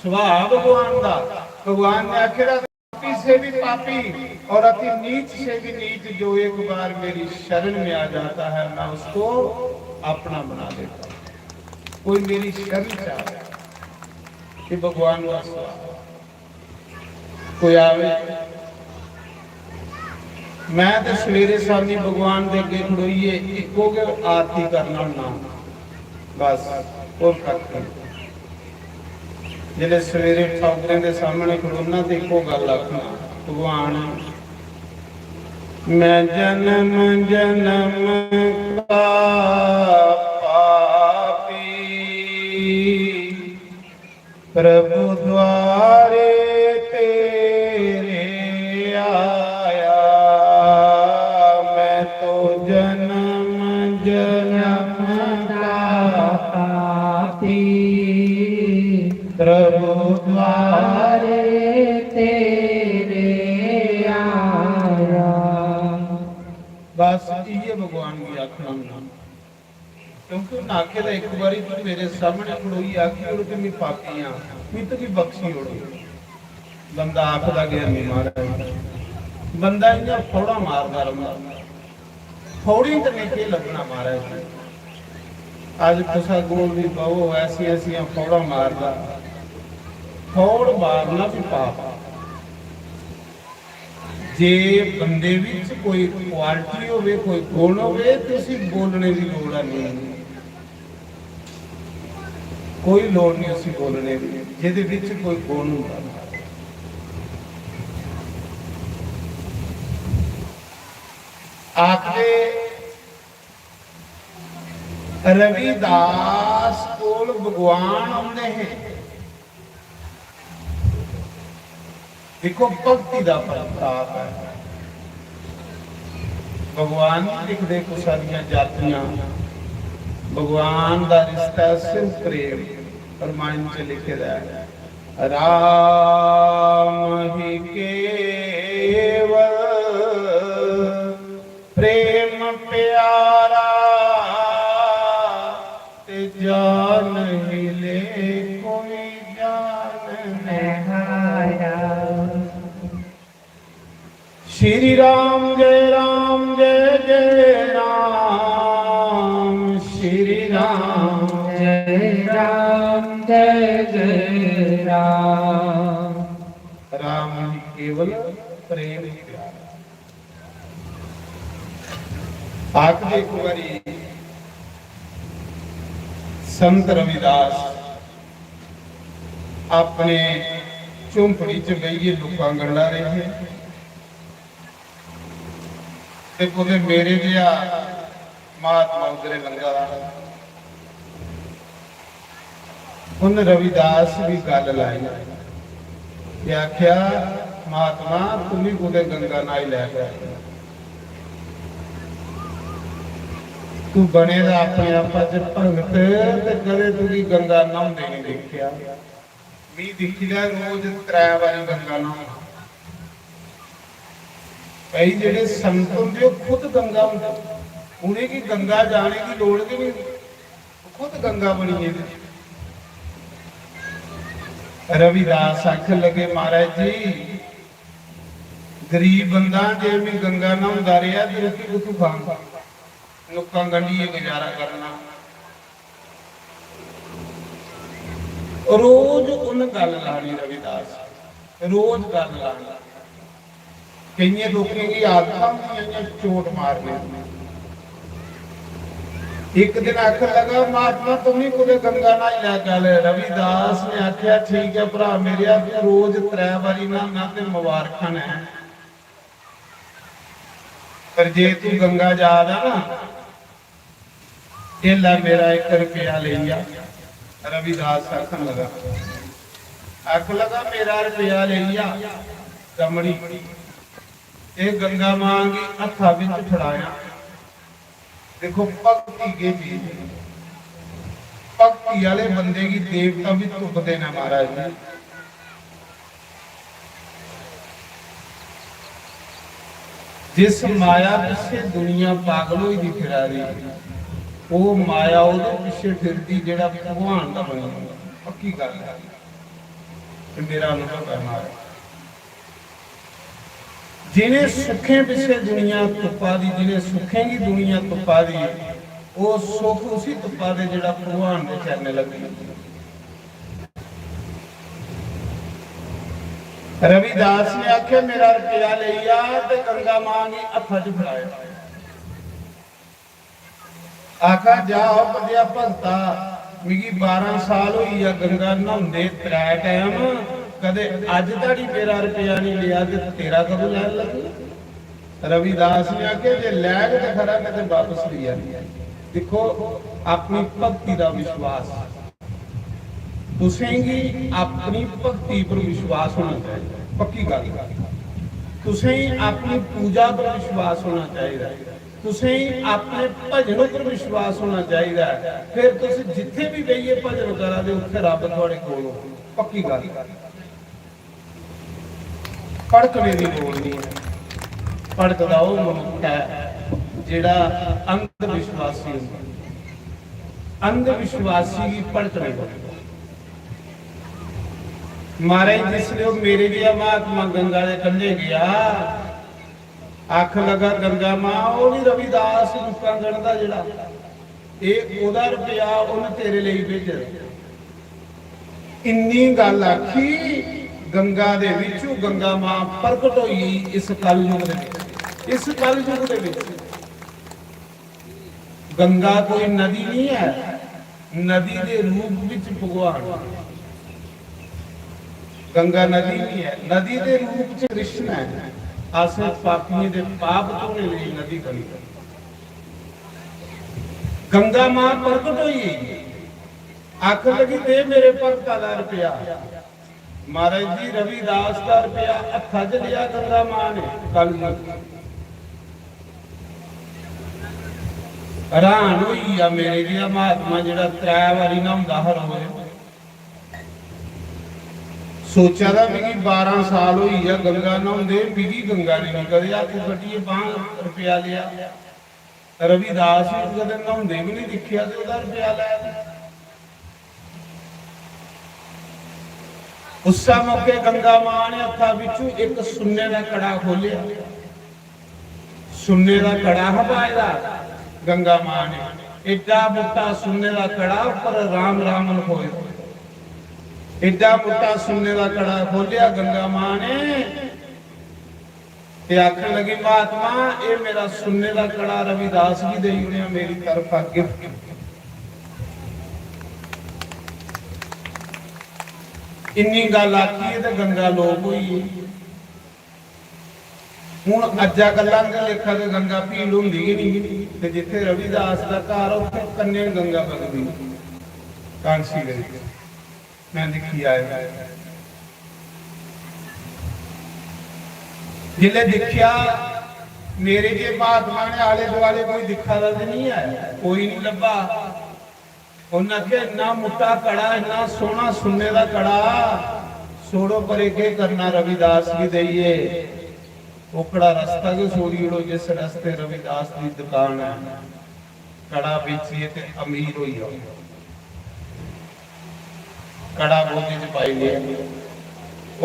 सुभाऽ भगवान दा, भगवान ने आखे दा, "पापी से भी पापी और अति नीच से भी नीच जो एक बार मेरी शरण में आ जाता है, मैं उसको अपना बना लेता हूँ।" कोई मेरी शरण च आ जाए, ये भगवान का स्वभाव। कोई आवे, मैं ते सवेरे शामी भगवान दे अग्गे खड़ोइयै इक्को गै आरती करना होन्ना, बस, होर कक्ख नहीं। जिसलै सवेरे ठौकरें दे सामने खड़ोना ते इक्को गल्ल आखना, "भगवान, मैं जन्म जन्म का पापी, प्रभु द्वारे तेरे आया, मैं तो जन्म जन्म का पापी, प्रभु द्वारे तेरे आया।" बस इ'यै भगवान गी आखना होंदा। क्योंकि उन्हें आखे दा, "एक बारी तू मेरे सामने खड़ोई आखी ओड़ कि मैं पापी हां, मैं तुगी बख्शी ओड़।" बंदा आखदा गै नहीं महाराज, बंदा इ'यां फौड़ा मारदा रौंह्दा। फौड़ी कन्नै केह् लब्भना महाराज? अज्ज कुसै कोल भी बवो, ऐसी ऐसियां फौड़ा मारदा। फौड़ मारना भी पाप। जे बंदे विच कोई क्वालिटी होवे, कोई गुण होवे, ते उसी बोलने दी लोड़ है नहीं। कोई लोड़ नहीं उसी बोलने दी, जेदे विच कोई गुण होंदा। आखदे रविदास कोल भगवान आंदे हैं। देखो, भक्ति दा प्रताप है। भगवान नहीं लिखदे कुसै दियां जातियां, भगवान दा रिश्ता सिर्फ प्रेम। रामायण च लिखे दा है, "राम ही केवल प्रेम प्यारा, ते जान ही ले कोई जान निहारा।" श्री राम जय राम जय जय राम, श्री राम जय राम जय जय राम। राम ही केवल प्रेम प्यारा। आखदे एक बारी संत रविदास अपने झोंपड़ी च बेहियै लुक्कां गंढा दे हे ते कुतै मेरे जेहा महात्मा उद्धरे लंघा दा। उन रविदास दी गल लाई ते आख्या, "महात्मा, तू भी कुतै गंगा न्हाई लै कर। तू बने दा अपने आपा च भगत ते कदें तुगी गंगा न्हांदे नहीं दिक्खेआ। मी दिक्खी लै, रोज त्रै बारी गंगा न्हाना।" भाई, जेह्ड़े संत होंदे, ओह् खुद गंगा होंदे, उ'नेंगी गंगा जाने दी लोड़ गै नहीं, ओह् खुद गंगा बनी गेदे। रविदास आखन लगे, "महाराज जी, गरीब बंदा, जे मैं गंगा न्हांदा रेहा ते रुट्टी कुत्थूं खांगा? लुक्कां गंढियै गुजारा करना।" रोज उन गल लानी रविदास, रोज गल लानी। केइयें लोकें गी आदतां होंदियां इ'यां चोट मारने दी। एक दिन आखन लगा, "महात्मा, तुम ही कुतै गंगा न्हाई लै कल।" रविदास ने आख्या, "ठीक ऐ भ्रा मेरेआ, तू रोज त्रै बारी न्हाना ते मुबारखां न, पर जे तू गंगा जा दा ना, एल्लै मेरा इक रपेआ लेई जा।" रविदास आखन लगा, आखन लगा, "मेरा रपेआ लेई जा।" दमड़ी ते गंगा मां गी हत्था बिच फड़ाया। देखो, भक्ति केह् चीज ऐ? भक्ति आह्ले बंदे गी देवता बी तुपदे न, महाराज जी। जिस माया पिच्छे दुनिया पागल होई दी फिरा दी, ओह् माया ओह्दे पिच्छे फिरदी जेह्ड़ा भगवान दा बनी दा। पक्की गल्ल है, ते मेरा अनुभव है, महाराज। जिनें सुखें पिच्छे दुनिया तुप्पा दी, जिनें सुखें गी दुनिया तुप्पा दी, ओह् सुख उसी तुप्पा दे जेह्ड़ा भगवान दे चरणें लग्गी। रविदास ने आखेआ, "मेरा रपेआ लेई आ ते गंगा मां गी हत्था च फड़ाया।" आखा, "जा ओ बंदेआ भगता, मिगी बारां साल होई गेआ गंगा न्हौंदे त्रै टैम, कदे अज्ज धड़ी मेरा रपेआ निं लेआ ते तेरा कदूं लैन लग्गे?" रविदास ने आखेआ, "जे लैग ते खरा, नेईं ते बापस लेई जानी।" दिक्खो, अपनी भक्ति दा विश्वास, तुसेंगी अपनी भक्ति पर विश्वास होना चाहिदा, पक्की गल्ल। तुसेंगी अपनी पूजा पर विश्वास होना चाहिदा, तुसेंगी अपने भजन पर विश्वास होना चाहिदा। फिर तुस जित्थे भी बेहियै भजन करा दे, उत्थे रब थुआड़े कोल हो, पक्की गल्ल। भड़कने दी लोड़ नहीं है। भड़कदा ओह् मनुक्ख ऐ जेह्ड़ा अंध विश्वासी होंदा। अंध विश्वासी गी भड़कने पौंदा। महाराज, जिसलै ओह् मेरे जेहा महात्मा गंगा दे कंढे गेआ, आखन लगा, "गंगा मां, ओह् नहीं रविदास मुक्तांगढ़ दा जेह्ड़ा, एह् ओह्दा रपेआ उन्न तेरे लेई भेजे दा।" इन्नी गल्ल आखी, गंगा दे विचू गंगा मां प्रगट होई इस कलयुग दे विच। इस कलयुग दे विच गंगा कोई नदी नहीं है, नदी दे रूप विच भगवान। गंगा नदी नहीं है, नदी दे रूप च कृष्ण है। अस पापियों दे पाप धोने लेई नदी बनी। गंगा मां प्रगट होई, आखन लगी, "दे मेरे भगता दा रपेआ।" महाराज जी, रविदास दा रपेआ हत्था च लेआ गंगा मां ने, कल हैरान होई गेआ मेरे जेहा महात्मा जेह्ड़ा त्रै बारी न्हौंदा हा रोज। सोचा दा, "मिगी बारां साल होई गेआ गंगा न्हौंदे, मिगी गंगा ने निं कदें हत्थ कड्ढियै बांह् रपेआ लेआ।" रविदास गी कदें न्हौंदे बी निं दिक्खेआ ते ओह्दा रपेआ लै दे। उस्सै मौके गंगा मां ने हत्था बिच्चू इक सुन्ने दा कड़ा खोलेआ। सुन्ने दा कड़ा हा पाए दा गंगा मां ने। एड्डा मुट्टा सुन्ने दा कड़ा, उप्पर राम राम लखोए। एड्डा मुट्टा सुन्ने दा कड़ा खोलेआ गंगा मां ने। ते आखन लगी, "महात्मा, एह् मेरा सुन्ने दा कड़ा रविदास गी देई ओड़ेआ, मेरी तरफा gift।" इन्नी गल्ल आखी ते गंगा लोप होई गेई। हून अज्जा कल्ला दे लेखा ते गंगा भीड़ होंदी गै नहीं, ते जित्थे रविदास दा घर, उत्थे कन्ने गंगा बगदी कांसी दे विच। मैं दिक्खी आया। जिसलै दिक्खेआ, मेरे जे महात्मा ने आले दुआले कोई दिक्खा दा ते नहीं है, कोई नहीं लब्भा। उन्नै आखेआ, "इन्ना मुट्टा कड़ा, इन्ना सोहना सुन्ने दा कड़ा, छोड़ो परे, केह् करना रविदास गी देइयै, ओकड़ा रस्ता गै छोड़ी ओड़ो जिस रस्ते रविदास दी दुकान है।" कड़ा बेचियै ते अमीर होई जाओ। कड़ा गोदी च पाई लेआ,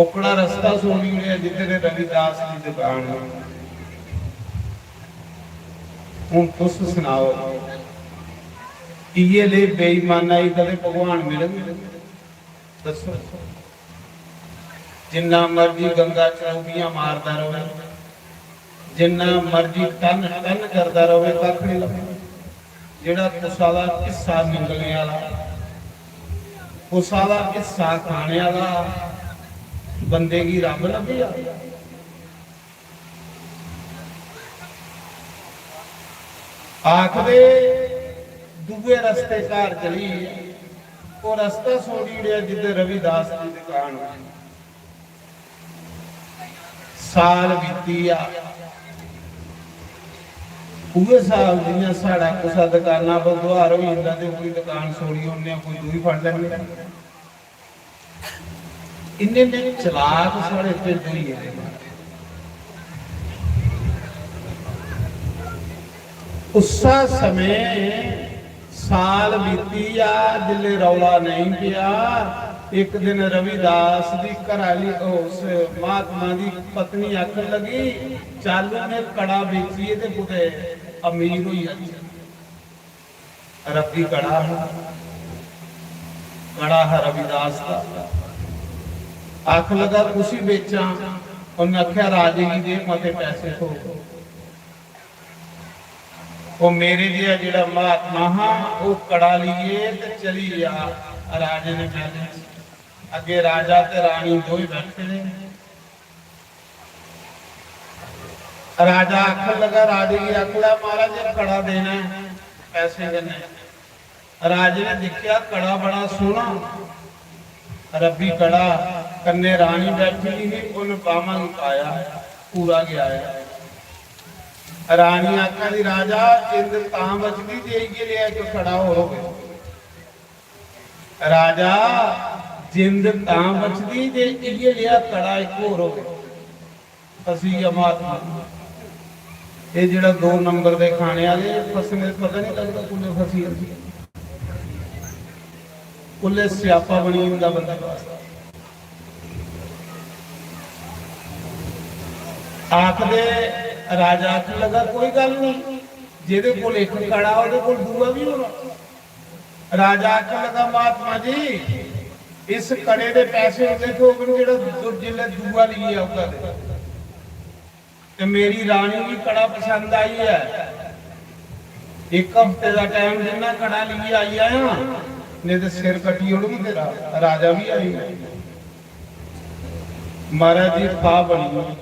ओकड़ा रस्ता छोड़ी ओड़ेआ जिद्धर रविदास दी दुकान है। हून तुस सनाओ, इयै ले बेईमाना गी कदें भगवान मिलग? दस्सो। जिन्ना मर्जी गंगा चलोबियां मारदा रवे, जिन्ना मर्जी टन टन करदा रवे, कक्ख नहीं लभदा। जेह्ड़ा कुसा दा हिस्सा निंगलने आह्ला, कुसा दा हिस्सा खाने आह्ला बंदे गी रब्ब लब्भी जा? आखदे दूए रस्ते घर चली गे। ओह् रस्ता छोड़ी ओड़ेआ जिद्धर रविदास दी दुकान होनी। साल बीती गेआ। उ'ऐ स्हाब जि'यां साढ़ा कुसै दकाना पर दुहार होई जंदा ते कोई दकान छोड़ी ओड़ने आं, कोई दूई फड़ लैन्ने आं। इन्ने ने चलाक साढ़े पिंड होई गेदे न। उस्सै समें साल बीती गेआ, जिसलै रौला नेईं पेआ, इक दिन रविदास दी घरै आह्ली, उस महात्मा दी पत्नी आखन लगी, "चल, में कड़ा बेचियै ते कुतै अमीर होई जाचै।" रब्बी कड़ा हा, कड़ा हा रविदास दा। आख लगा, "कुसी बेचां?" उन्नै आखेआ, "राजे गी दे, मते पैसे थ्होग।" ओह् मेरे जेहा जेह्ड़ा महात्मा हा, ओह् कड़ा लेइयै ते चली गेआ राजे दे मैह्लै च। अग्गें राजा ते रानी दोए बैठे दे। राजा आखन लगा, राजे गी आख लै, "महाराज, एह् कड़ा देना ऐ पैसे कन्नै।" राजे ने दिक्खेआ, कड़ा बड़ा सोह्ना, रब्बी कड़ा, कन्नै रानी बैठी ही, उन्न बाह्मां गी पाया, पूरा गै आया। रानी आखा दी, "राजा, जिंद तां बचदी जे इ'यै लेआ इक कड़ा होर होवे।" राजा, जिंद तां बचदी जे इ'यै लेआ कड़ा इक होर होवे। फसी गेआ महात्मा। एह् जेह्ड़ा दो नंबर दे खाने आह्ले, फसने दा पता निं लगदा कुल्लै फसी जंदी, कुल्लै स्यापा बनी जंदा बंदे वास्तै। आखदे, राजा आखन लगा, "कोई गल्ल निं, जेह्दे कोल इक कड़ा, ओह्दे कोल दूआ बी होना।" राजा आखन लगा, "महात्मा जी, इस कड़े दे पैसे उन्ने थ्होङन जेह्ड़ा दू-, जिसलै दूआ लेइयै औगा ते। ते मेरी रानी गी कड़ा पसंद आई ऐ, इक हफ्ते दा टैम दिन्ना, कड़ा लेइयै आई जायां, नेईं ते सिर कट्टी ओड़ङ तेरा।" राजा बी आई गेआ। महाराज जी, फाह् बनी गेई।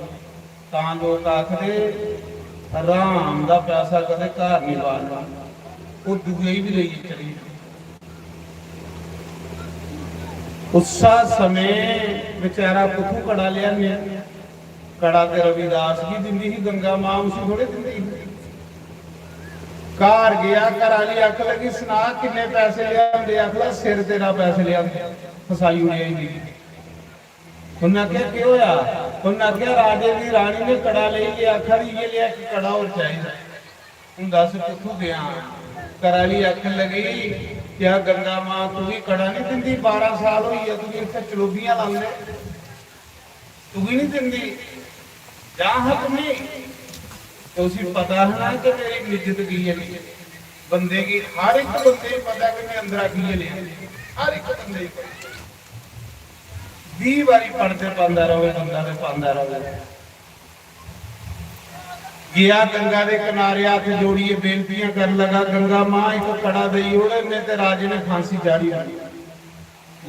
तां लोक आखदे, "हराम दा पैसा कदें घर निं बाड़ना।" ओह् दूए गी बी लेइयै चली गेआ। उस्सा समें बेचारा कुत्थूं कड़ा लेआने? कड़ा ते रविदास गी दिंदी ही गंगा मां, उसी थोड़े दिंदी ही। घर गेआ, घर आह्ली आख लगी, "सना, किन्ने पैसे लेआंदे?" आखदा, "सिर तेरा पैसे लेआंदे, फसाई ओड़ेआ ई मिगी।" उन्नै आखेआ, "केह् होआ?" उन्नै आखेआ, "राजे दी रानी ने कड़ा लेई लेआ, आखा दी इ'यै लेआ इक कड़ा होर चाहिदा।" हून दस कुत्थूं देआं? घरै आह्ली आखन लगी, "क्या गंगा मां तुगी कड़ा निं दिंदी? बारां साल होई गे तुगी इत्थै चलोबियां लांदे, तुगी निं दिंदी? जा हां तुगी।" ते उसी पता हा ना कि मेरी निजत की ऐ, बंदे गी, हर इक बंदे गी पता कि में अंदरा की ऐ लेआ, हर इक बंदे गी पता। बीह् बारी पड़दे पांदा र'वै बंदा ते पांदा र'वै। गेआ गंगा दे कनारे हत्थ जोड़ियै बेनतियां करन लगा, "गंगा मां, इक कड़ा देई ओड़, नेईं ते राजे ने फांसी चाढ़ी ओड़नी।"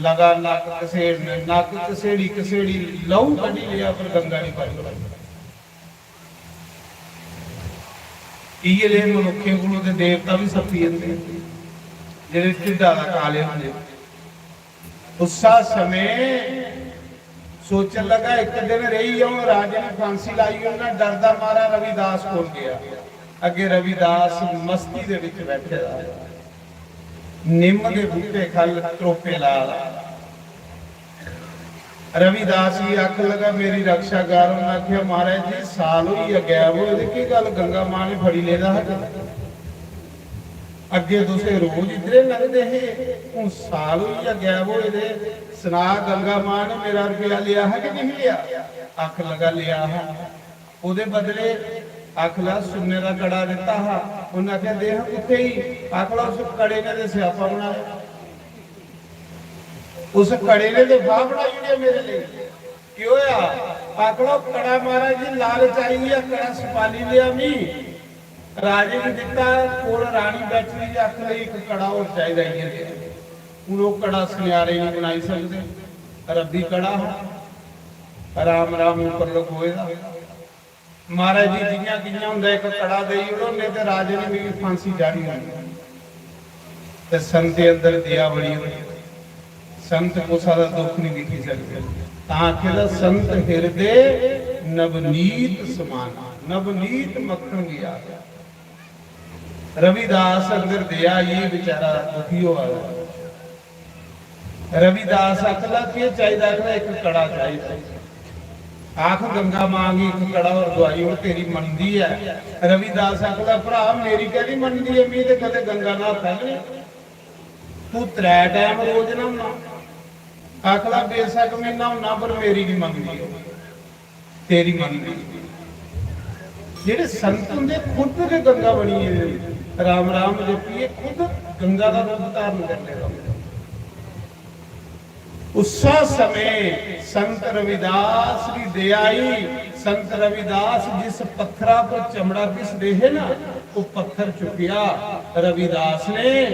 लगा नक्क घसेड़ने, नक्क घसेड़ी घसेड़ी लहू कड्ढी लेआ, पर गंगा निं पाई ओड़ी। इ'यै लेह् मनुक्खें कोलू ते देवता बी सप्पी जंदे, जेह्ड़े ढिड्डा दा काले होंदे। उस्सा समें सोचन लगा, "इक दिन रेही जाऊं, राजे ने फांसी लाई ओड़ना।" डरदा मारा रविदास कोल गेआ। अग्गे रविदास मस्ती दे विच बैठे दा, निम्म दे बूटे ख'ल्ल त्रोपे ला दा। रविदास जी आखन लगा, "मेरी रक्षा कर।" उन्नै आखेआ, "महाराज जी, साल होई गेआ गैब होए दे, केह् गल्ल, गंगा मां ने फड़ी लेदा हा?" अग्गे तुस रोज इद्धरे लंघदे हे, हून साल होई गेआ गैब होए दे। सना, गंगा मां ने मेरा रपेआ लेआ हा कि नहीं लेआ? आखन लगा, "लेआ हा।" ओदे बदले आखला सुन्ने दा कड़ा दित्ता हा। उन्नै आखेआ, "देख कुत्थे ही?" आखला, "उस कड़े ने ते स्यापा बनाया, उस कड़े ने ते फाह बनाई ओड़ेआ मेरे लेई।" "केह् होया?" आखला, "कड़ा महाराज जी लालच आई गेआ, कड़ा छपाली लेआ मी।" राजे गी दित्ता, कोल रानी बैठी दी, आखन लगी, "इक कड़ा होर चाहिदा इ'यै जेहा।" हून ओह् कड़ा सुनैरे निं बनाई सकदे, रब्बी कड़ा हा, राम राम उप्पर लखोए दा। "महाराज जी, जि'यां कि'यां होंदा, इक कड़ा देई ओड़ो, नेईं ते राजे ने मिगी फांसी चाढ़ी होनी।" ते संत दे अंदर दया बड़ी होई। संत कुसै दा दुख निं दिक्खी सकदे। तां आखे दा, "संत हिरदे नवनीत समान।" नवनीत मक्खन गी आखदे। रविदास अंदर दया, ये बेचारा दुखी होआ दा। रविदास आखदा, "केह् चाहिदा?" आखदा, "इक कड़ा चाहिदा।" आख गंगा मां गी, "इक कड़ा होर दुआई ओड़, तेरी मनदी ऐ।" रविदास आखदा, "भ्रा, मेरी कैह्ली मनदी ऐ? मी ते कदें गंगा न्हाता गै नेईं। तू त्रै टैम रोज न्हाना।" आखदा, "बेशक में न्हाना, पर मेरी निं मनदी ओह्, तेरी मनदी।" जेह्ड़े संत होंदे, खुद गै गंगा बनी गेदे, राम राम जपियै खुद गंगा दा रूप धारण करी लेदा होंदा। उस्सै समें संत रविदास दी दया आई। संत रविदास जिस पत्थरा पर चमड़ा घिसदे हे ना, वो पत्थर चुक्केआ रविदास ने,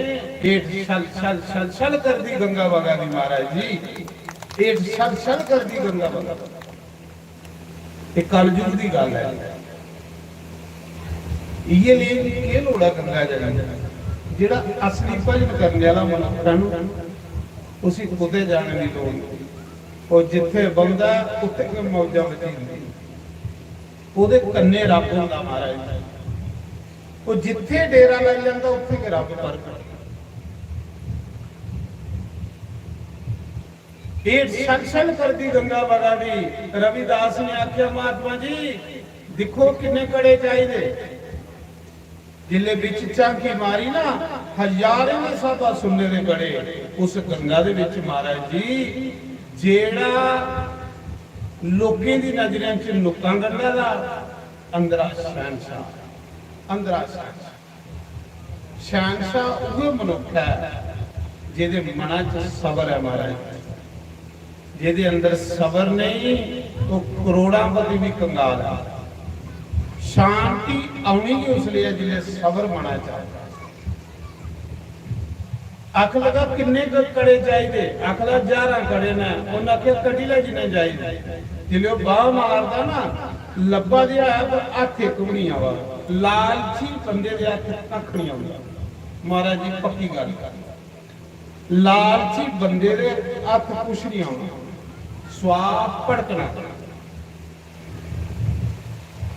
हेठ छल छल छल छल करदी गंगा बगा दी, महाराज जी, हेठ छल छल करदी गंगा बगा। एह् कलयुग दी गल्ल ऐ। इ'यै लेई केह् लोड़ ऐ गंगा जल दी? जेह्ड़ा असली भजन करने आह्ला मनुक्ख ऐ ना, उसी कुतै जाने दी लोड़ नेईं। ओह् जित्थै बौंह्दा ऐ, उत्थै गै मौजां मची जंदी। ओह्दे कन्नै रब्ब होंदा, महाराज। ओह् जित्थै डेरा लाई लैंदा, उत्थै गै रब्ब प्रगट। एह् छल छल करदी गंगा बगा दी। रविदास ने आखेआ, "महात्मा जी, दिक्खो किन्ने कड़े चाहिदे।" जिसलै बिच झांकी मारी ना, हजारें दे स्हाबा सुन्ने दे कड़े उस गंगा दे बिच, महाराज जी, जेह्ड़ा लोकें दी नजरें च नुक्कां गंढा दा, अंदरा शैहनशाह, अंदरा शैहनशाह। शैहनशाह उ'ऐ मनुक्ख ऐ जेह्दे मना च सबर ऐ, महाराज। जेह्दे अंदर सबर नेईं, ओह् करोड़ां पति बी कंगाल ऐ। शांति औनी गै उसलै ऐ जिसलै सबर मना च आए। आख लगा, "किन्ने क कड़े चाहिदे?" आखदा, "ज्हारां कड़े न।" उन्न आखेआ, "कड्ढी लै जिन्ने चाहिदे।" जिसलै ओह् बाह् मारदा ना, लब्भा दे है पर हत्थ इक बी निं आवा। लालची बंदे दे हत्थ कक्ख निं औंदा। महाराज जी, पक्की गल्ल। लालची बंदे दे हत्थ कुछ निं औना, सुआह् भड़कना।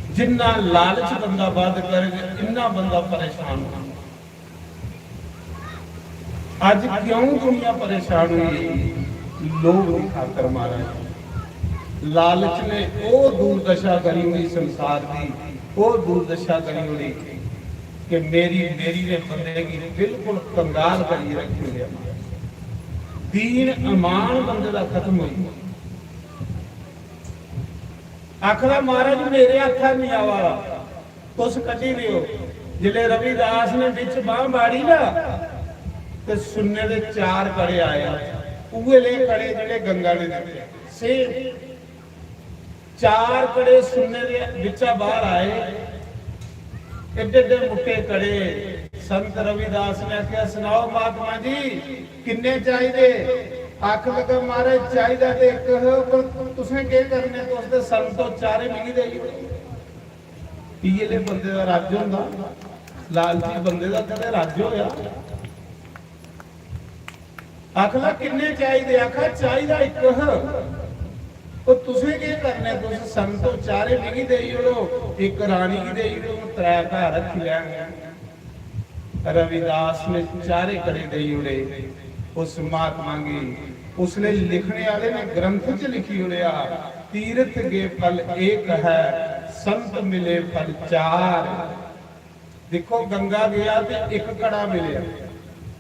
जिन्ना लालच बंदा बध करग, इन्ना बंदा परेशान होना। अज्ज क्यों दुनिया परेशान होई? लोभ दी खातर, महाराज। लालच ने ओह् दुर्दशा करी ओड़ी संसार दी, ओह् दुर्दशा करी ओड़ी कि मेरी, मेरी ने बंदे गी बिल्कुल कंगाल करियै रक्खी ओड़ेआ। दीन ईमान बंदे दा खत्म होई गेआ। आखदा, "महाराज, मेरे हत्था निं आवा दा, तुस कड्ढी देओ।" जिसलै रविदास ने बिच बांह् बाड़ी ना, ते सुन्ने दे चार कड़े आए, उ'ऐ ले कड़े जेह्ड़े गंगा ने दित्ते, सेम। चार कड़े सुन्ने दे बिच्चा बाहर आए, एड्डे एड्डे मुट्टे कड़े। संत रविदास ने आखेआ, "सनाओ महात्मा जी, किन्ने चाहिदे?" आख लगा, "महाराज, चाहिदा ते इक हा, पर तुसें केह् करने, तुस ते संत ओ, चारे मिगी देई ओड़ो।" इ'यै ले बंदे दा रज्ज होंदा, लालची बंदे दा कदें रज्ज होआ? आखदा, "किन्ने चाहिदे?" आखा, "चाहिदा इक हा।" "ओह् तुसें केह् करने? तुस संत ओ, चारे मिगी देई ओड़ो, इक रानी गी देई ओड़ो, त्रै घर रक्खी लैंग।" रविदास ने चारे कड़े देई ओड़े उस महात्मा गी। उसले लिखने आह्ले ने ग्रंथ च लिखी ओड़ेआ, "तीर्थ गे फल एक है, संत मिले फल चार।" दिक्खो, गंगा गेआ ते इक कड़ा मिलेआ।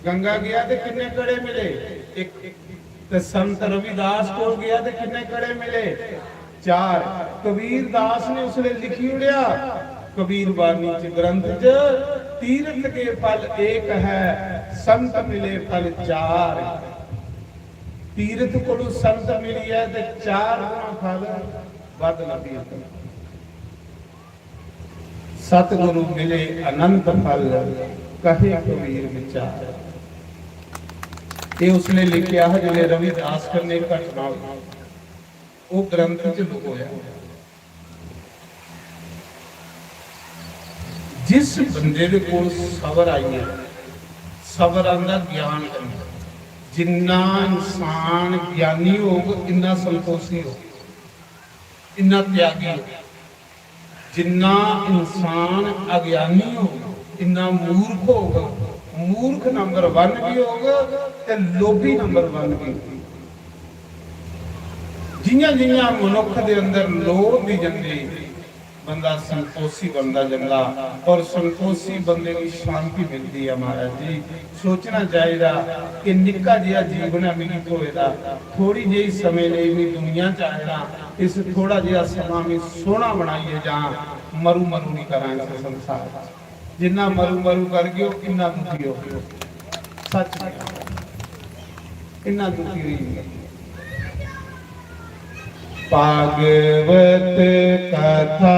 गंगा गेआ ते किन्ने कड़े मिले? इक। ते संत रविदास कोल गेआ ते किन्ने कड़े मिले? चार। कबीर दास ने उसले लिखी ओड़ेआ, कबीर बानी च, ग्रंथ च, "तीर्थ गे फल एक है, संत मिले फल चार।" तीर्थ कोलों संत मिलियै ते चार गुणा फल बद्ध लब्भी जंदा। सतगुरु मिले अनंत फल, कहे कबीर विचार। ये उसने लिखा है जिसने रविदास कन्नै घटना हुई, वो ग्रंथ च लुकोया। जिस बंदे दे कोल सबर आई जाए, सबर आंदा ज्ञान कन्नै। जिन्ना इंसान ज्ञानी होग, इन्ना संतोषी होग, इन्ना त्यागी होग। जिन्ना इंसान अज्ञानी होग, इन्ना मूर्ख होग। मूर्ख नंबर वन भी होग ते लोभी नंबर वन भी होग। जियां जियां मनुख दे अंदर लोभ भी जंदी, बंदा संतोषी बनदा जंदा, और संतोषी बंदे गी शांति मिलदी है। महाराज जी, सोचना चाहिदा कि निक्का जिहा जीवन है मिगी थ्होए दा, थोड़ी जेही समें लेई मैं दुनिया च आए दा, इस थोड़ा जिहा समां मैं सोहना बनाइयै जां, मरू मरू नहीं करां इस संसार च। जिन्ना मरू मरू करगे, ओ इन्ना दुखी होगे। सच, इन्ना दुखी होई। भागवत कथा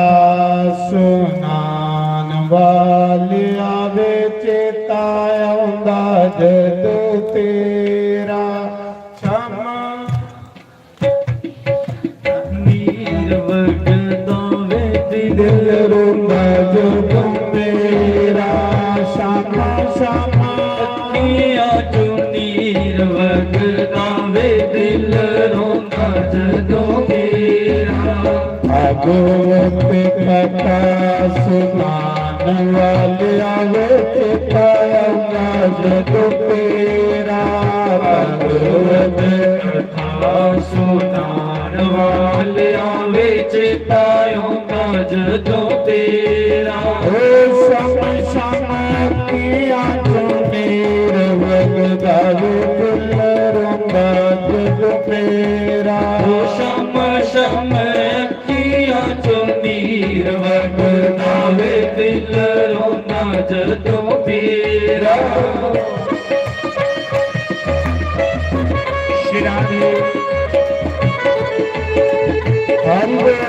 सुनान वालिया वे, चेता औंदा जदों तेरा। क्षमा नीर वगदा वे दिल, दिल रोंदा जदों मेरा। क्षमा, क्षमा। अखियां चों नीर वगदा वे दिल, रोंदा जदों मेरा। भागवत कथा सुनान वालिया वे, चेता औंदा जदों तेरा। भागवत कथा सुनान वालिया वे, चेता औंदा जदों तेरा। ओ सम सम अखियां चों नीर वगदा वे, दिल रोंदा जदों मेरा। ओ सम सम अखियां चों नीर वगदा वे, दिल रोंदा जदों मेरा। श्री राधे। हरि बोल।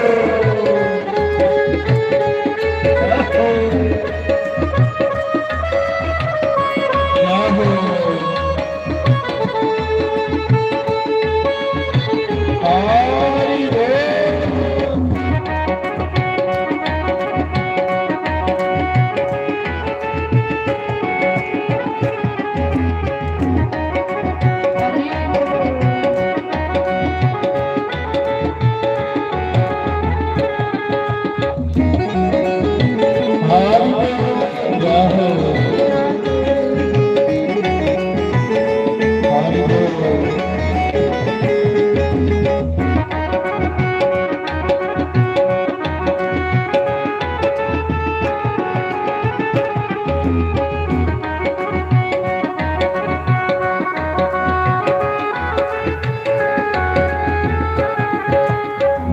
जय हो। हरि बोल।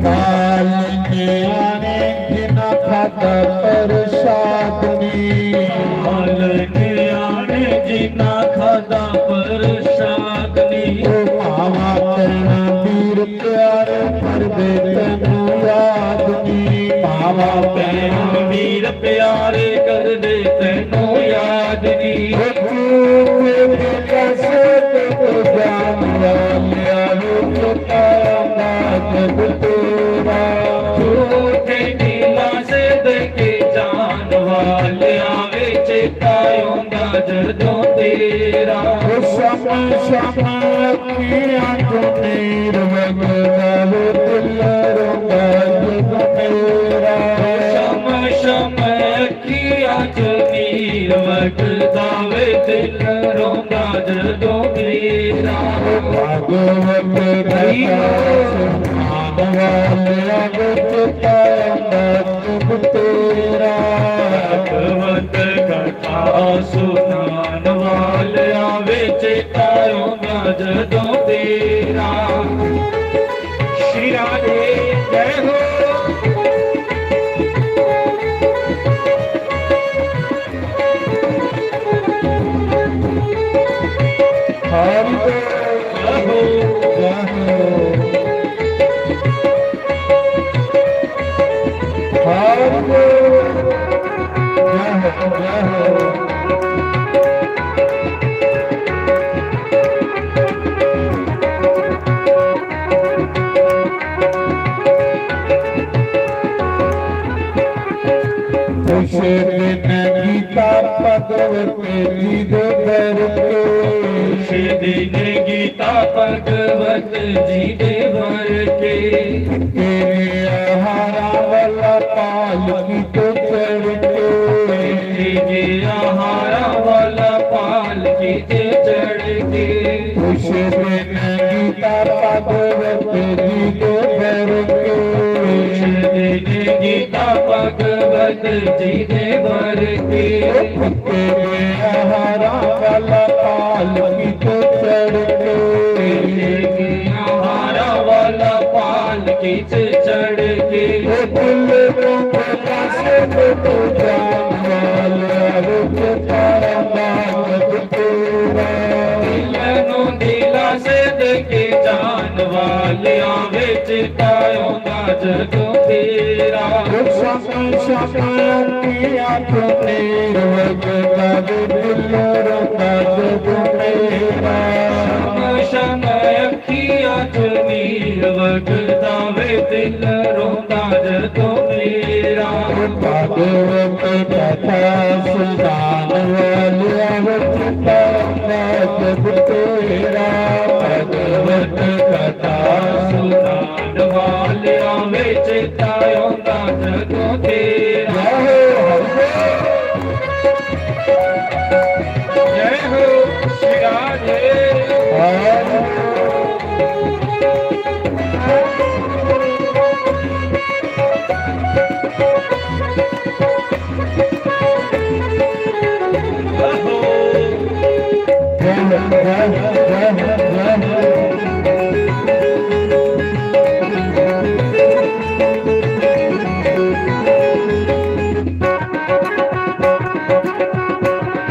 काल न्याणे जिन्ना खादा प्रसाद नी। काल न्याणे जिन्ना खादा प्रसाद नी। ओ मावा भैणा वीर प्यारे करदे तैनू याद नी। मावा भैणा वीर प्यारे करदे तैनू याद नी। ओ तू मेरे कैसे ते जान वालिया वे, चेता औंदा जदों तेरा। झूठे दिलासे दे के जान वालिया वे, चेता औंदा जदों तेरा। ओ सम सम अखियां चों नीर वगदा वे, दिल रोंदा जदों मेरा। ओ सम सम अखियां चों नीर वगदा वे, दिल रोंदा जदों मेरा। भागवत कथा सुनान वालिया वे, चेता औंदा जदों तेरा। भागवत कथा सुनान वालिया वे, चेता औंदा जदों तेरा। श्री राधे। जय हो। हरि बोल। जय हो। जय हो। हरि बोल। भगवत जी दे दर के। उस दिन गीता भगवत जी दे वर के। तेरे हारा वाला पालकी ते चढ़ के। तेरे हारा वाला पालकी ते चढ़ के। उस दिन गीता भगवत जी दे दर के। उस दिन गीता भगवत जी दे वर के। तेरे हारा वाला पालकी ते चढ़ के। तेरे हारा वाला पालकी ते चढ़ के। ओ दिल को प्रकाश को तू जान वाला, वो तो तारा नाम तेरा। दिल नू दिलासे दे के जान वालिया, वे चेता आउंदा जदों तेरा। ओ समय समय अखियां चों नीर वगदा वे, दिल रोंदा जदों तेरा। समय समय अखियां चों नीर वगदा वे, दिल रोंदा जदों तेरा। भगवत कथा सुनान वालिया, वे चेता आउंदा जदों तेरा। भगवत कथा सुनान वालिया, वे चेता आउंदा जदों तेरा। जय हो हरि बोल। जय हो श्री राधे।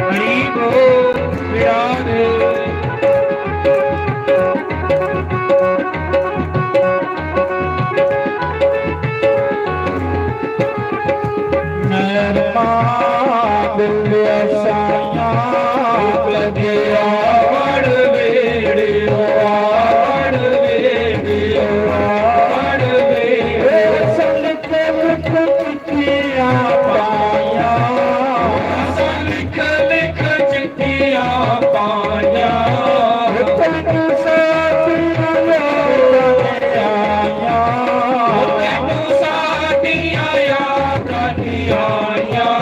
हरि बोल, विराज। नरमा दिल असाया, कदे आवड़ वेड़ियो, आवड़ वेड़ियो, आवड़ वेड़ियो। संगत चिट्ठियां पाइयां, लिख लिख चिट्ठियां पाइयां। तैनू साथियां याद आइयां, तैनू साथियां याद आइयां।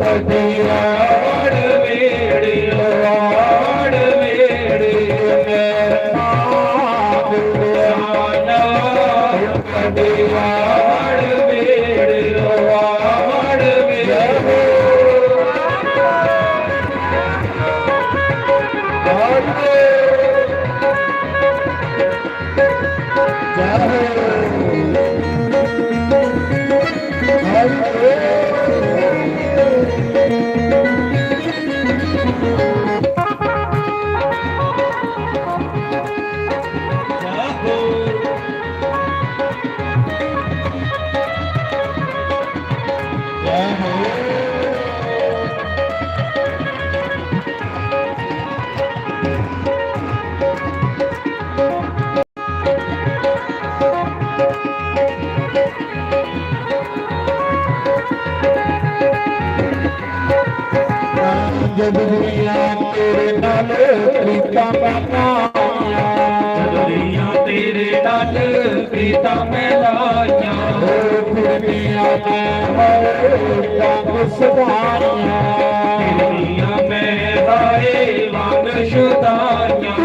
कदी आवड़ वेड़ियो, आवड़ वेड़ियो, मेहरबान साया। जब दुनिया तेरे नाल प्रीतां मनाइयां, जब दुनिया तेरे नाल प्रीतां मनाइयां, ओ फिर दुनिया में हर रंग सदाइयां, फिर दुनिया में हरे रंग सदाइयां।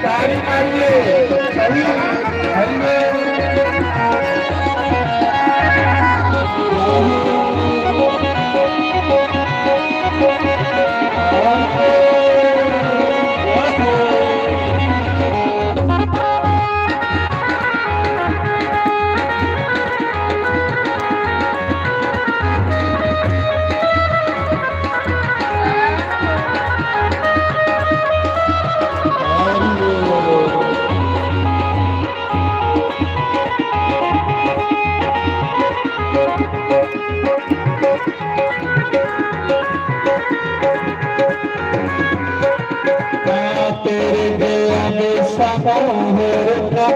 ताली मारिए।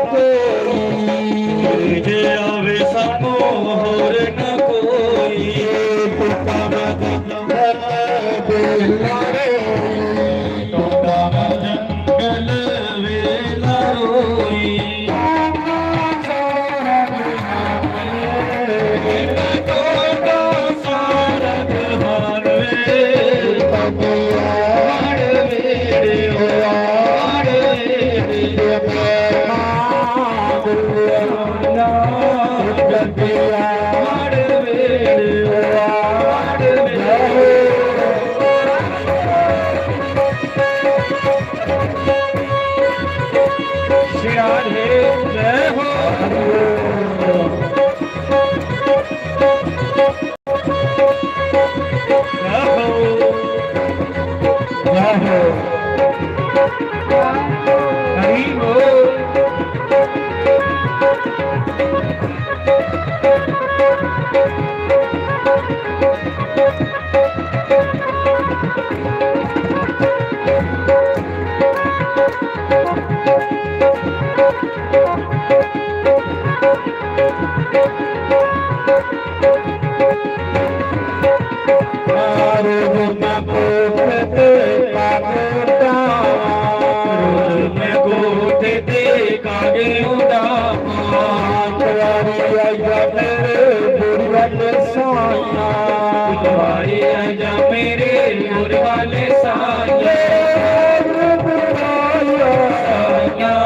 कोई जे आवे सानू होर न कोई। टोटा जंगल वेला रोई। श्री राधे, जय हो। जय हो। जय हो। हरि बोल। रोज मैं कोठे ते कागज उड़ावां। रोज मैं कोठे ते कागज उड़ावां। पटवारी आइया मेरे बुढ़ वाले साइयां। पटवारी आइया मेरे बुढ़ वाले साइयां। साइयां।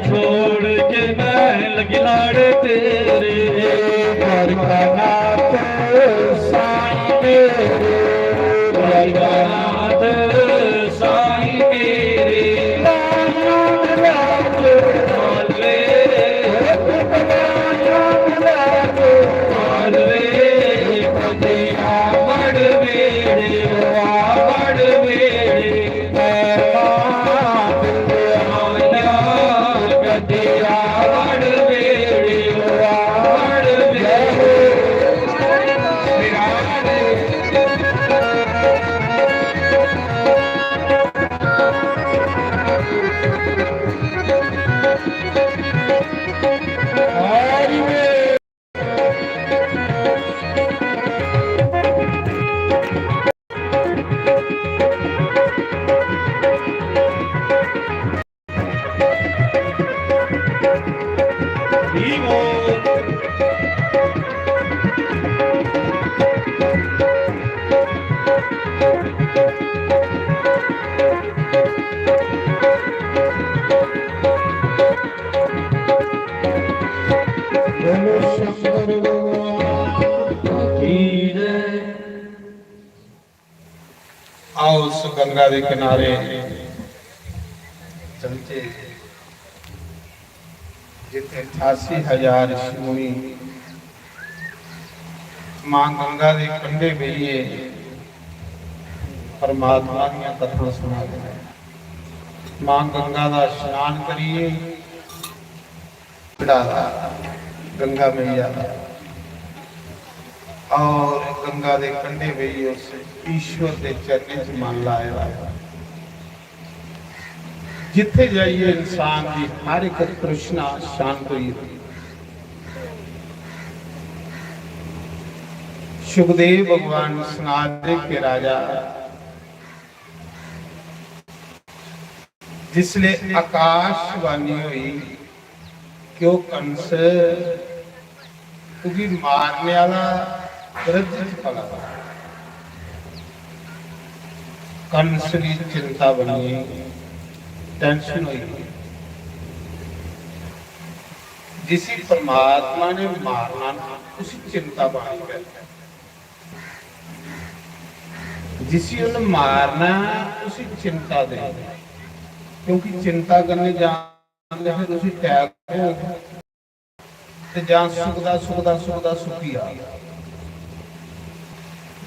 छोड़ के मैं लगी लाड़ तेरे। द्वारकानाथ साईं मेरे, द्वारकानाथ साईं मेरे। बोलो शंकर भगवान की जय। आओ, उस गंगा दे किनारे चलचे, जित्थे अठासी हजार ऋषि मुनि मां गंगा दे कंढे बेहियै परमात्मा दियां कथां सुना दे। मां गंगा दा स्नान करिए, चढ़ावा गंगा मैया दा। और गंगा दे कंढे बेहियै उस ईश्वर दे चरणें च मन लाए दा। जित्थे जाइए इंसान दी हर एक तृष्णा शांत होई जंदी। सुखदेव भगवान सनादे के राजा, जिसले आकाशवाणी हुई कि ओह कंस तुगी मारने आह्ला ब्रज च पला दा। कंस गी चिंता बनी, tension होई। जिसी परमात्मा ने मारना ना, उसी चिंता पानी पै। जिसी उन्हें मारना, उसी चिंता दे, क्योंकि चिंता करने जान ते फिर उसी attack हो, ते जां सुकदा, सुकदा, सुकदा सुकी जा।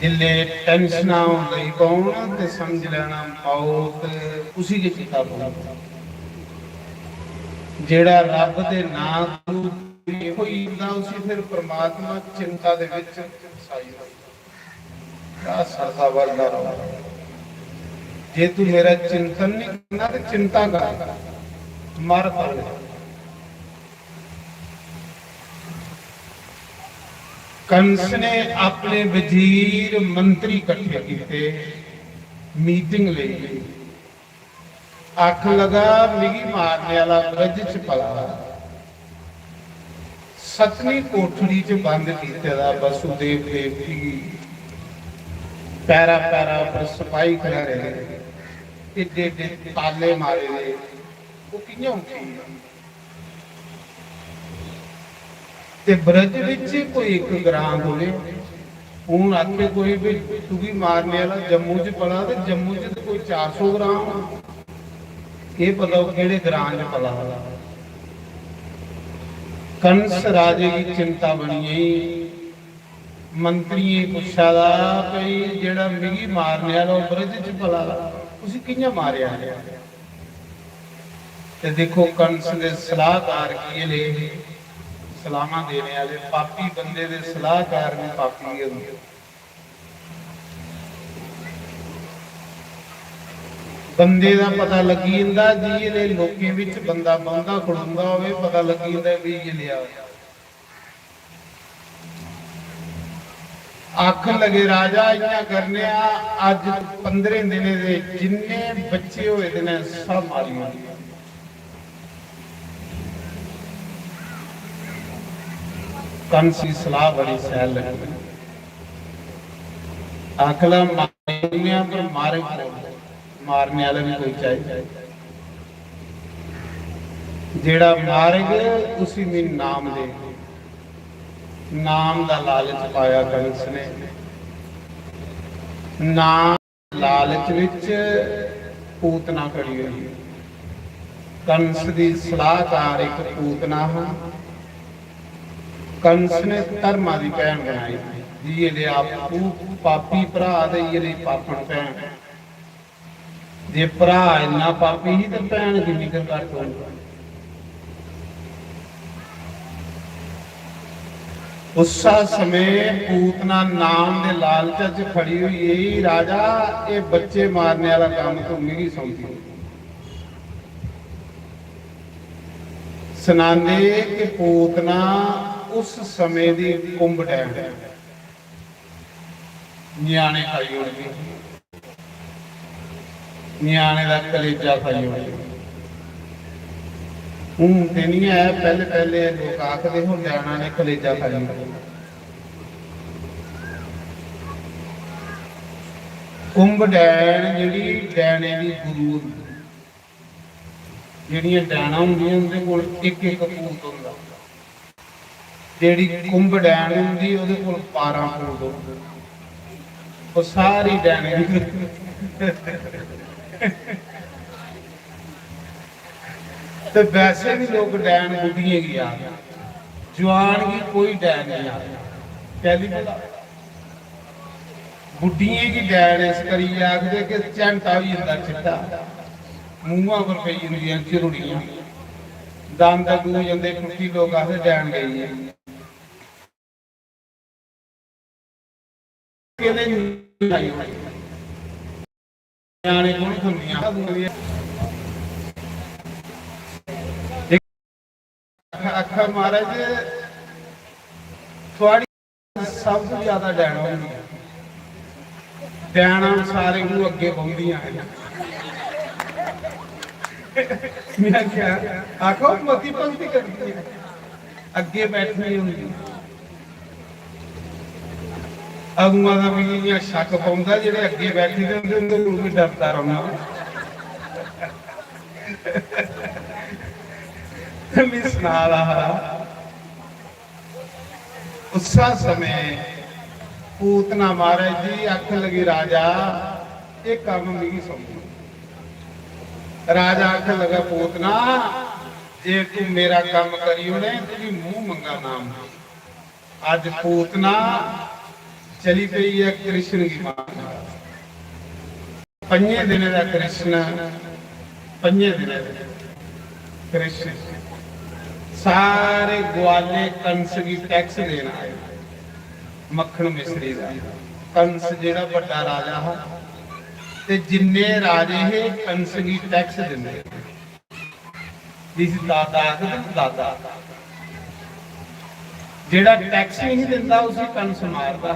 जिसले tensionां लगी पौन ते समझ लैना मौत उसी गै चिंता पौंदी। जेड़ा रब दे नां तों होई जंदा, उसी फिर परमात्मा चिंता दे विच फसाई ओड़दा। क्या सरदा बरदा रहो। जे तू मेरा चिंतन नहीं करना, तो चिंता कर, मर पवे। कंस ने अपने वजीर, मंत्री इकट्ठे कीते, meeting लेई। आखन लगा, "मिगी मारने आह्ला ब्रज च पला, सतवीं कोठड़ी च बंद कीते दा वसुदेव देवकी गी, पैरा पैरा पर सपाही खड़े दे, एड्डे एड्डे ताले मारे दे, ओह् कि'यां उठी गेआ?" ते ब्रज विच कोई इक ग्रां बोले, हून आखे कोई भी तुगी मारने आह्ला जम्मू च पला, ते जम्मू च ते कोई चार सौ ग्रां होना, केह् पता ओह् केह्ड़े ग्रां च पला। कंस राजे गी चिंता बनी गेई। मंत्रियें पुच्छा दा भई जेह्ड़ा मिगी मारने आह्ला ओह् ब्रज च पला दा, उसी कि'यां मारेआ? ते दिक्खो, कंस दे सलाहकार की ले, सलाहां देने आह्ले, पापी बंदे दे सलाहकार बी पापी गै होंदे। बंदे दा पता लग्गी जंदा, जि'यै ले लोकें बिच बंदा बौंह्दा खड़ोंदा होवे, पता लग्गी जंदा, "एह् इ'यै लेआ।" आखन लगे, "राजा, इ'यां करने आं, अज्ज पंदरें दिनें दे जिन्ने बच्चे होए दे न, सब मारी ओड़ने।" कंस दी सलाह बड़ी शैल लगी। आखला, "मारी ओड़ने आं, पर मारे कौन? मारने आह्ला बी कोई चाहिदा।" जेड़ा मारग, उसी मैं नाम दे। नाम दा लालच पाया कंस ने। नाम लालच विच पूतना खड़ी होई। कंस दी सलाहकार एक पूतना हा। कंस ने धर्मा दी भैन बनाई। जिये ले आपू पापी भरा ते इये ले पापन भैन। जे भरा इन्ना पापी ही ते भैन किन्नी कर घट्ट होनी। उस्सा समें पूतना नाम दे लालचा च खड़ी होई गेई, "राजा, एह् बच्चे मारने आह्ला कम्म तू मिगी सौंपी।" सनांदे कि पूतना उस समें दी कुंभ डैन ऐ। ञ्याणे खाई ओड़दी, ञ्याणे दा कलेजा खाई ओड़दी। हून ते निं ऐ, पैह्ले पैह्ले लोक आखदे हे, "डैना ने कलेजा खाई ओड़ेआ।" कुंभ डैन जेह्ड़ी डैने दी गुरु होंदी, जेह्ड़ियां डैनां होंदियां, उं'दे कोल इक इक पूत होंदा। जेह्ड़ी कुंभ डैन होंदी, ओह्दे कोल बारां पूत होंदे। ओह् सारी डैनें दी। ते वैसे बी लोक डैन बुड्ढियें गी आखदे, जुआन गी कोई डैन निं आखदा। कैह्ली भला? बुड्ढियें गी डैन इस करियै आखदे कि झैंटा होई जंदा चिट्टा, मूंहा पर पेई जंदियां झुरड़ियां, दंद अग्गूं जंदे टुट्टी, लोक आखदे, "डैन गई ऐ।" ञ्याणे कु'न खंदियां? आखा, "महाराज, थुआढ़ी सब तों ज्यादा डैना होंदियां। डैना सारे कोलू अग्गे बौंह्दियां न। मैं आखेआ, "आखो, मती भगती करदी ऐ, अग्गे बैठी होंदी।" अगुआं दा मिगी इ'यां शक्क पौंदा, जेह्ड़े अग्गे बैठे दे होंदे, उं'दे कोलू बी डरदा रौह्ना। ते मी सना दा हा, उस्सा समें पूतना महाराज जी आखन लगी, "राजा, एह् कम्म मिगी सौंपो।" राजा आखन लगा, "पूतना, जे तू मेरा कम्म करी ओड़े, तुगी मूंह मंगा नाम।" अज्ज पूतना चली पेई ऐ कृष्ण गी मारन। पंजे दिनें दा कृष्ण, पंजे दिनें दा कृष्ण। सारे ग्वाले कंस गी टैक्स देन आए, मक्खन मिश्री दा। कंस जेह्ड़ा बड्डा राजा हा, ते जिन्ने राजे हे, कंस गी टैक्स दिंदे। जिसी दादा आखदे न, दादा। जेह्ड़ा टैक्स नहीं दिंदा, उसी कंस मारदा।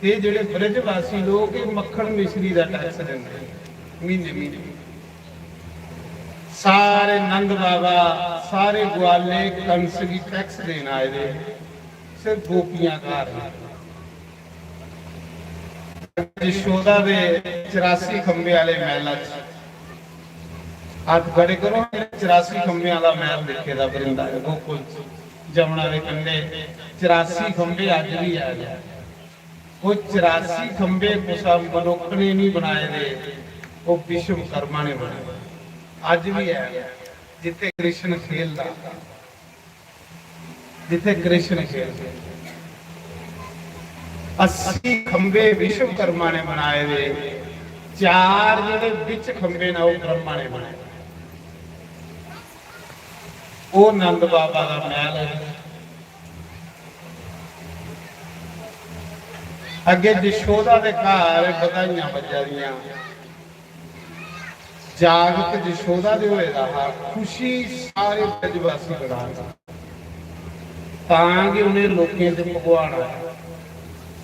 ते जेह्ड़े ब्रजवासी लोक, एह् मक्खन मिश्री दा टैक्स दिंदे न, म्हीने म्हीने। सारे नंद बाबा, सारे ग्वाले कंस गी टैक्स देन आए दे, सिर्फ गोपियां घर न। यशोदा दे चरासी खंभे आह्ले मैह्ला च, हत्थ खड़े करो, चरासी खंभे आह्ला मैह्ल दिक्खे दा वृंदावन गोकुल च, जमुना दे कंढे चरासी खंभे अज्ज बी हैन। ओह् चरासी खंभे कुसै मनुक्ख ने निं बनाए दे, ओह् विश्वकर्मा ने बनाए। अज्ज बी है, जित्थै कृष्ण खेलदा, जित्थै कृष्ण खेलदे। अस्सी खंभे विश्वकर्मा ने बनाए दे, चार जेह्ड़े बिच खंभे न, ओह् ब्रह्मा ने बनाए। ओह् नंद बाबा दा मैह्ल ऐ। अग्गें यशोदा दे घर बधाइयां बज्जा दियां। जागत यशोदा दे होए दा हा, खुशी सारे ब्रजवासी ग्रां च। तां गै उ'नें लोकें च भगवान आया।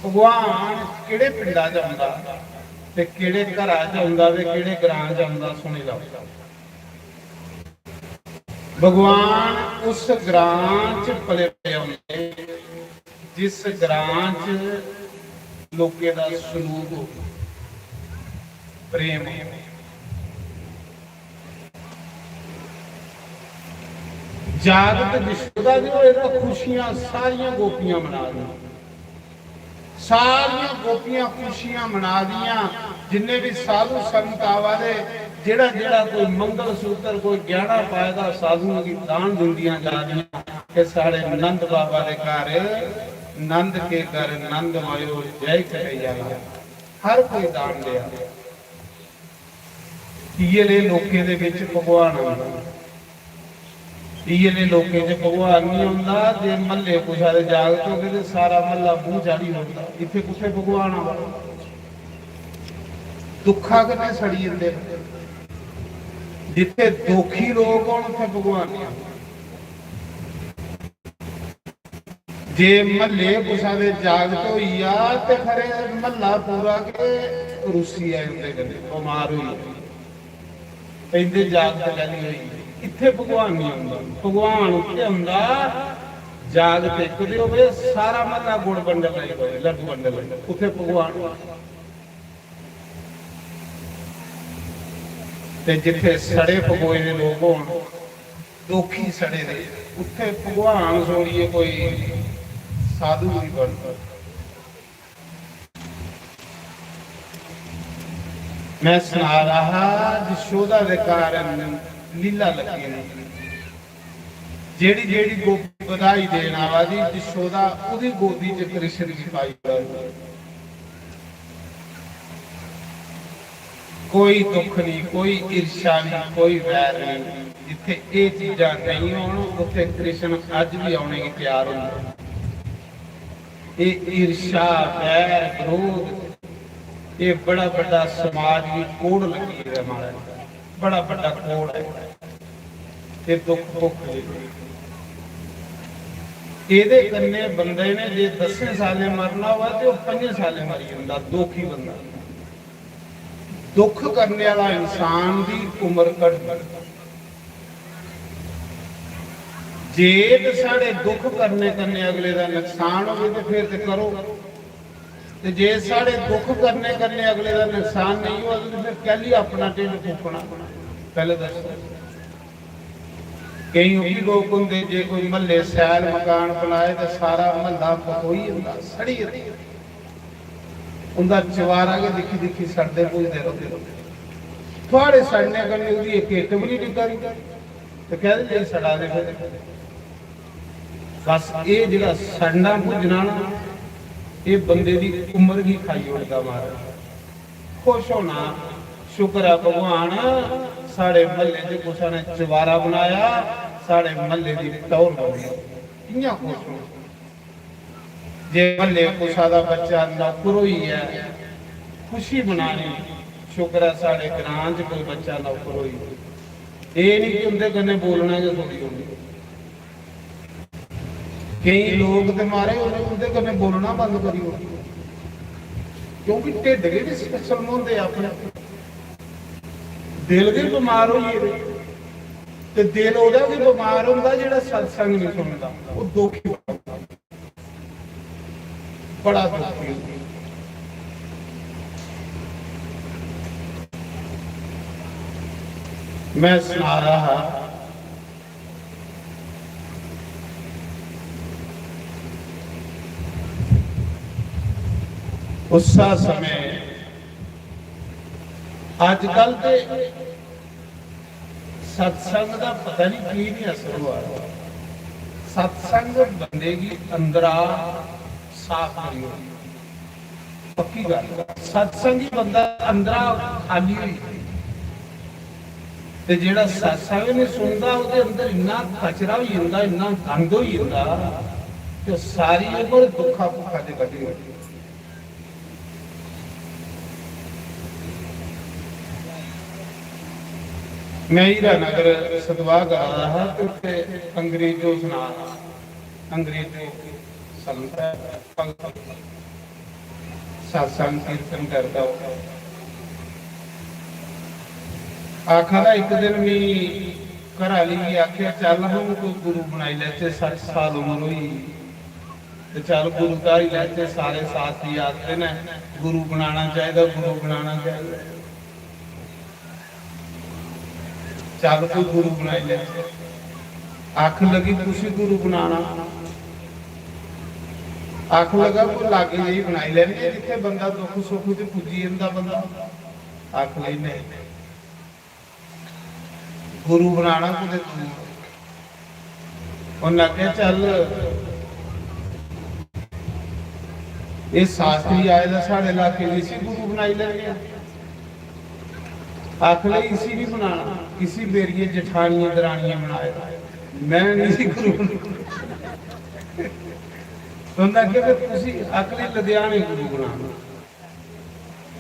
भगवान केह्ड़े पिंडा च औंदा ते केह्ड़े घरा च औंदा ते केह्ड़े ग्रां च औंदा, सुनी लैओ। भगवान उस ग्रां च पले बड़े होंदे, जिस ग्रां च लोकें दा सलूक हो, प्रेम हो। जागत यशोदा दे होए दा, खुशियां सारियां गोपियां मना दियां। सारियां गोपियां खुशियां मना दियां। जिन्ने भी साधु संत आवा दे, जेह्ड़ा जेह्ड़ा कोई मंगल सूत्र, कोई गैह्ना पाए दा, साधुओं गी दान दिंदियां जा दियां। कि साढ़े नंद बाबा दे घर, नंद के घर नंद मायो, जय कन्हैया लाल। हर कोई दान देआ। इ'यै नेह् लोकें दे बिच भगवान औंदा। इ'यै नेह् लोकें च भगवान निं औंदा। जे म्हल्ले कुसै दे जागत होंदे ते सारा म्हल्ला मूंह चाढ़ी ओड़दा। इत्थै कुत्थै भगवान आवा? दुक्खा कन्नै सड़ी जंदे न। जित्थै दुखी लोक होन, उत्थै भगवान निं औंदा। जे म्हल्ले कुसै दे जागत होई जा ते खरे म्हल्ला पूरा गै रुस्सी जाए उं'दे कन्नै, बमार होई जाए। ते इं'दे जागत कैल्ली होई गे? इत्थै भगवान निं औंदा। भगवान उत्थै औंदा, जागत इक दे होवे, सारा म्हल्ला गुड़ बंडल लगी पवे, लड्डू बंडल लगी पवे। उत्थै भगवान। ते जित्थै सड़े पकोए दे लोक होन, दोखी सड़े दे, उत्थै भगवान छोड़ियै कोई साधु निं बनदा। मैं सना दा हा, यशोदा दे कारण लीला लग्गी दी। जेह्ड़ी जेह्ड़ी गोपी बधाई देन आवा दी, यशोदा ओह्दी गोदी च कृष्ण गी पाई ओड़ा दी। कोई दुख नहीं, कोई ईर्ष्या नहीं, कोई वैर नहीं। जित्थे एह् चीजां नेईं होन, उत्थे कृष्ण अज्ज भी औने गी त्यार होंदे। एह् ईर्ष्या, वैर, क्रोध, एह् बड़ा बड्डा समाज गी कोड़ लग्गी गेदा महाराज, बड़ा बड्डा कोड़ ऐ। ते दुख भुख जेह्ड़ी, एह्दे कन्नै बंदे ने जे दसें सालें मरना होऐ ते ओह् पंजें सालें मरी जंदा, दुखी बंदा। दुख करने आह्ला इंसान दी उम्र घटदी। जे ते साढ़े दुख करने कन्नै अगले दा नुकसान होवे ते फिर ते करो, ते जे साढ़े दुख करने कन्नै अगले दा नुकसान नेईं होआ ते फिर कैल्ली अपना ढिड्ड फूकना? पैह्ले दस्सो। केईं ओह् बी लोक होंदे, जे कोई म्हल्ले सैल मकान बनाए ते सारा म्हल्ला बकोई जंदा, सड़ी जंदा। उं'दा चवारा गै दिक्खी दिक्खी सड़दे भुजदे रौंह्दे। थुआढ़े सड़ने कन्नै ओह्दी इक इट्ट बी निं डिग्गा दी, ते कैह्दे लेई सड़ा दे फिर? बस एह् जेह्ड़ा सड़ना भुज्जना ना, एह् बंदे दी उम्र गी खाई ओड़दा महाराज। खुश होना, शुक्र ऐ भगवान, साढ़े म्हल्ले च कुसै ने चवारा बनाया, साढ़े म्हल्ले दी टौह्र बनी। कि'यां खुश होना? जे म्हल्ले कुसै दा बच्चा नौकर होई ऐ, खुशी मनानी, शुक्र ऐ साढ़े ग्रां च कोई बच्चा नौकर होई। एह् निं कि उं'दे कन्नै बोलना गै छोड़ी ओड़ना। केईं लोक ते महाराज उ'नें उं'दे कन्नै बोलना बंद करी ओड़दे, क्योंकि ढिड्ड गै निं सलमोंदे अपने, दिल गै बमार होई गेदे। ते दिल ओह्दा गै बमार होंदा जेह्ड़ा सत्संग निं सुनदा, ओह् दुखी होंदा, बड़ा दुखी होंदा। मैं सना रहा हा, उस्सा समें, अजकल ते सत्संग दा पता नहीं की नहीं असर होआ दा। सत्संग बंदे गी अंदरा साफ करी ओड़दा। पक्की गल्ल, सत्संगी बंदा अंदरा खाली होई जंदा। ते जेह्ड़ा सत्संग नहीं सुनदा, ओह्दे अंदर इन्ना कचरा होई जंदा, इन्ना गंद होई जंदा कि सारी उम्र दुखा भुखा च कड्ढी ओड़दी। मैं हीरानगर सतवाह करा दा हा ते उत्थे अंग्रेजो सना दा, अंग्रेजो संत ऐ, भगत, सत्संग कीर्तन करदा ओह्। आखा दा, इक दिन मी घरा आह्ली गी आखेआ, "चल, हून कोई गुरु बनाई लैचे, सट्ठ साल उम्र होई गेई।" ते चल गुरु धारी लैचे, सारे शास्त्री आखदे न गुरु बनाना चाहिदा, गुरु बनाना चाहिदा। चल कोई गुरु बनाई लैचे। आख लगी, कुसी गुरु बनाना? आख लगा, कोई लागे जेही बनाई लैने, जित्थे बंदा दुख सुख च पुज्जी जंदा बंदा। आख लगी, नहीं, गुरु बनाना कुतै दूर। उन्नै आखेआ, "चल, एह् शास्त्री आए दा साढ़े इलाके च, इसी गुरु बनाई लैने आं।" आखन लगे, "इसी नहीं बनाना, इसी मेरिये जठानियें दरानियें बनाए दा, मैं नहीं इसी गुरु बनाना।" उन्नै आखेआ, "फिर तुसी आखन लगे लुधियाने गुरु बनाना,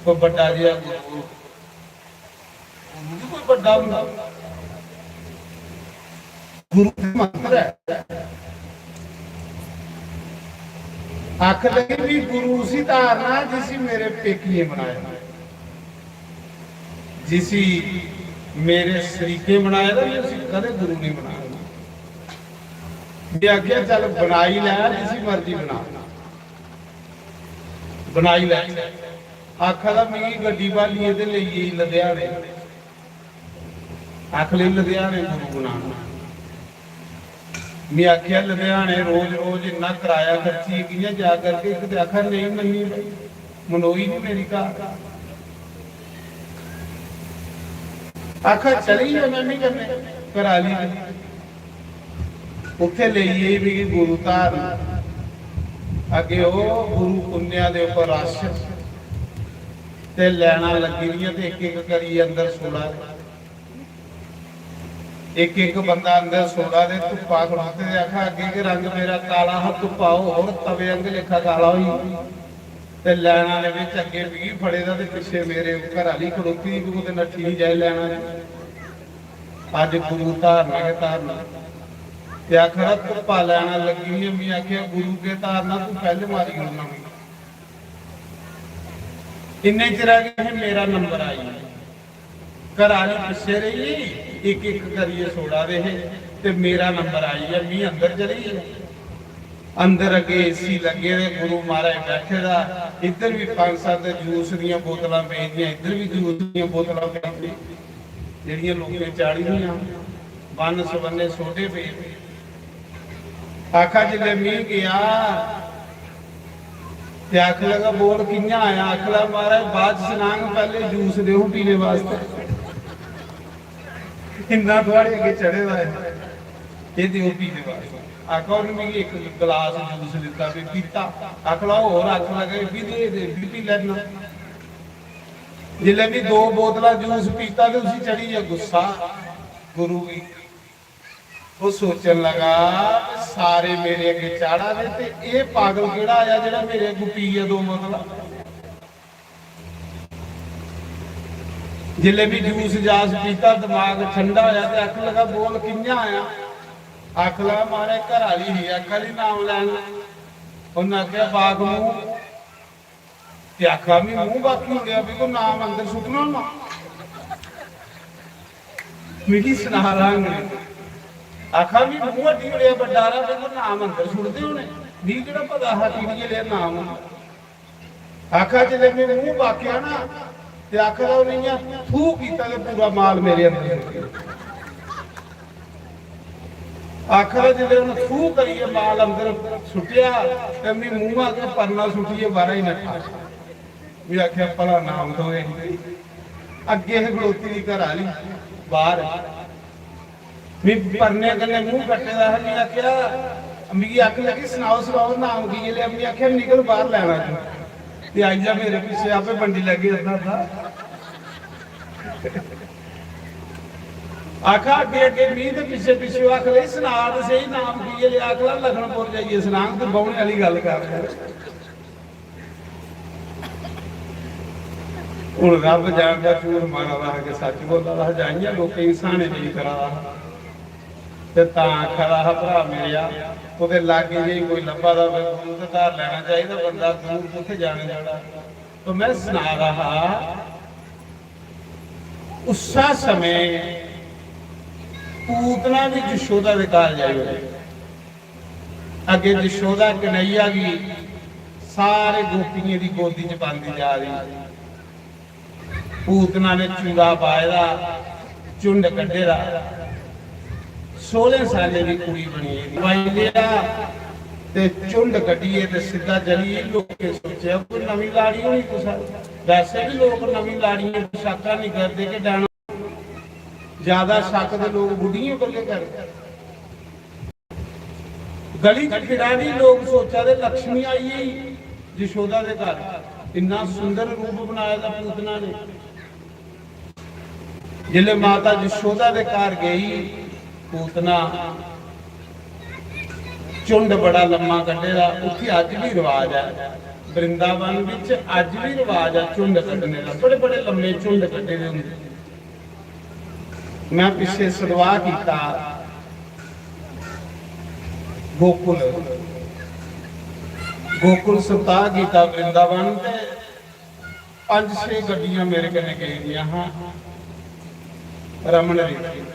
कोई बड्डा जेहा गुरु।" गुरु भी कोई बड्डा होंदा? गुरु ते मंत्र है। आख लगी भी गुरु उसी धारना जिसी मेरे पेकिये बनाया, जिसी मेरे शरीके बनाया, मैं उसी कदे गुरु नहीं बनाना। मैं आखेआ, "चल बनाई लै, जिसी मर्जी बना, बनाई लै।" आखा दा, "मिगी गड्डी भालियै ते लेई गेई लुधियाने।" आख ले, "लुधियाने गुरु बनाना।" में आखेआ, "लुधियाने रोज रोज इन्ना कराया खर्चियै कि'यां जा करगे?" इक ते आखा, "नेईं मन्नी भाई, मनोई निं मेरी घर।" आखा, "चली जा में बी कन्नै, करा ली।" उत्थे लेई गेई मिगी गुरु धारन। अग्गे ओह् गुरु पुन्नेआ दे उप्पर रश ते लैना लग्गी दियां ते इक इक करियै अंदर सुड़ा दे। इक इक बंदा अंदर सुड़ा दे, धुप्पा खड़ोते दे। आखा, "अग्गे गै रंग मेरा काला हा, धुप्पा ओह् होर तवे आंगे लेखा काला होई गेआ।" ते लैना दे बिच अग्गे मिगी फड़े दा ते पिच्छे मेरे घर आह्ली खड़ोती दी, कुतै नट्ठी निं जाए लैना च। अज्ज गुरु धारना गै धारना। ते आखा दा, "धुप्पा लैना लग्गी दी ऐ।" में आखेआ, "गुरु के धारना, तू पैह्ले मारी ओड़ना मिगी।" इन्ने चिरा गै मेरा नंबर आई गेआ। घर आह्ली पिच्छे रेही, इक इक करियै छोड़ा दे हे, ते मेरा नंबर आई गेआ, मी अंदर चली गेआ। अंदर अग्गे एसी लग्गे दे, गुरु महाराज बैठे दा, इद्धर बी पंज सत्त जूस दियां बोतलां पेदियां, इद्धर बी जूस दियां बोतलां पेदियां, जेह्ड़ियां लोकें चाढ़ी दियां, बन्न सबन्ने सोडे पे। आखा, जिसलै मी गेआ ते आखन लगा, "बोल, कि'यां आया?" आखन लगा, "महाराज, बाद च सनांग, पैह्ले जूस देओ पीने वास्तै। इन्ना थुआढ़े अग्गें चढ़े दा ऐ, एह् देओ पीने वास्तै।" आखा, उ'न्न मिगी इक गलास जूस दित्ता, में पीता। आखन लगा, "होर?" आखन लगा, "एह् बी दे दे, एह् बी पी लैना।" जिसलै में दो बोतलां जूस पीता ते उसी चढ़ी गेआ गुस्सा गुरु गी। ओह् सोचन लगा, "सारे मेरे अग्गें चाढ़ा दे ते एह् पागल केह्ड़ा आया जेह्ड़ा मेरे अग्गों पी गेआ दो बोतलां?" जिसलै में जूस जास पीता, दमाग ठंडा होया ते आखन लगा, "बोल, कि'यां आया?" आखन लगा, "महाराज, घर आह्ली ही, आखा दी नाम लैन।" उन्नै आखेआ, "बाग मूंह।" ते आखा, "मी मूंह बाकी हो गया, भी को नाम अंदर सुटना ना।" मिगी सना रहा अंग्रेज। आखा, "मी मूंह अड्डी ओड़ेआ बड्डा हारा, भी को नाम अंदर सुटदे होने। मी केह्ड़ा पता हा कि इ'यै लेहा नाम होना।" आखा, "जिसलै में मूंह बाकेआ ना, ते आखा दा उ'नें इ'यां थू कीता ते पूरा माल मेरे अंदर सुट्टी गेआ।" आखा दा, जिसलै उ'नें थू करियै माल अंदर सुट्टेआ, ते में मूंहा अग्गें परना सुट्टियै बाह्रा ही नट्ठा। में आखेआ, "भला नाम थ्होए।" अग्गें ही खड़ोती दी घर आह्ली बाह्र। में परने कन्नै मूंह कट्टे दा हा। में आखेआ, मिगी आखन लगी, "सनाओ, सनाओ, नाम की ऐ लेआ?" में आखेआ, "निकल बाह्र लैना तूं, ते आई जा मेरे पिच्छे, आपे बंडी लैगे अद्धा अद्धा।" आखा, "अग्गे अग्गे मी ते पिच्छे पिच्छे।" आख लगी, "सना ते सेही, नाम की ऐ लेआ?" आख ला, "लखनपुर जाइयै सनांग, तूं बौह्ने आह्ली गल्ल कर।" हुन रब्ब जानदा, झूठ मारा दा हा कि सच्च बोला दा हा, जां इ'यां लोकें गी स्हाने लेई करा दा हा। ते तां आखा दा हा, "भ्रा मेरेआ, कुतै लागै जे कोई लब्भा दा होऐ गुरु, ते धार लैना चाहिदा बंदा, दूर कुत्थै जाने जोड़ा।" तो में सना दा हा, उस्सा समें पूतना बी जशोदा दे घर जाई ओड़ी। अग्गें जशोदा कन्हैया गी सारे गोपियें दी गोदी च पांदी जा रही। पूतना ने चूड़ा पाए दा, झुंड कड्ढे दा, सोलह सालें दी कुड़ी बनी गेदी। पाई लेआ ते झुंड कड्ढियै ते सिद्धा चली गेई। लोकें सोचेआ कोई नमीं लाड़ी होनी कुसै। वैसे बी लोक नमीं लाड़ियें पोशाकां नहीं करदे कि डैना। ज्यादा शक ते लोक बुढ़ियें पर गै करदे। गली च फिरा दी, लोक सोचा दे लक्ष्मी आई गेई जशोदा दे घर। इन्ना सुंदर रूप बनाए दा पूतना ने। जिसलै माता जशोदा दे घर गई पूतना, झुंड बड़ा लम्मा कड्ढे दा। उत्थै अज्ज बी रवाज ऐ, वृंदावन बिच अज्ज बी रवाज ऐ झुंड कड्ढने दा। बड़े बड़े लम्मे झुंड कड्ढे दे होंदे। मैं पिछे सतवाह कीता गोकुल, गोकुल सप्ताह कीता वृंदावन ते पंज छे गड्डियां मेरे कन्नै गेई दियां हां रमन रेती।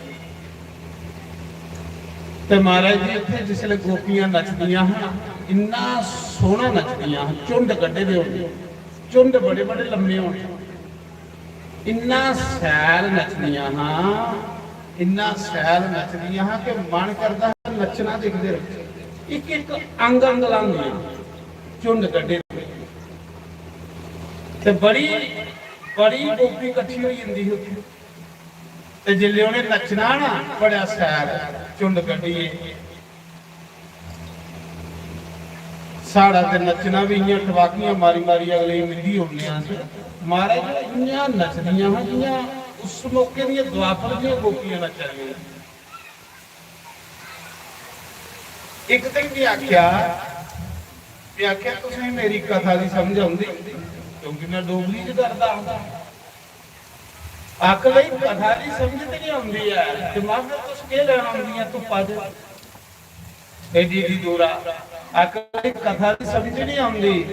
ते महाराज जी, इत्थै जिसलै गोपियां नचदियां हां, इन्ना सोहना नचदियां हां, झुंड कड्ढे दे होंदे, झुंड बड़े बड़े लम्मे होंदे। इन्ना शैल नचदियां हां, इन्ना शैल नचदियां हां कि मन करदा हा नच्चना दिखदे रहो। इक इक अंग अंग लांदियां, झुंड कड्ढे। ते बड़ी, बड़ी गोपी कट्ठी होई जंदी ही उत्थै। ते जिसलै उ'नें नच्चना ना, बड़ा शैल झुंड कड्ढियै, साढ़ा ते नच्चना बी इ'यां टबाकियां मारी मारी अगले गी मिंधी ओड़ने अस। महाराज, इ'यां नचदियां हां जि'यां उस मौके दियां द्वापर दियां गोपियां नच्चा दियां। इक दिन में आखेआ, में आखेआ, "तुसें मेरी कथा दी समझ औंदी?" क्योंकि में डोगरी च करदा हा। आख लई, "कथा दी समझ ते निं औंदी ऐ, ते में आखेआ, तुस केह् लैन औंदियां धुप्पा च?" एडी एडी दूरा। आखा दी कथा दी समझ नहीं आंदी।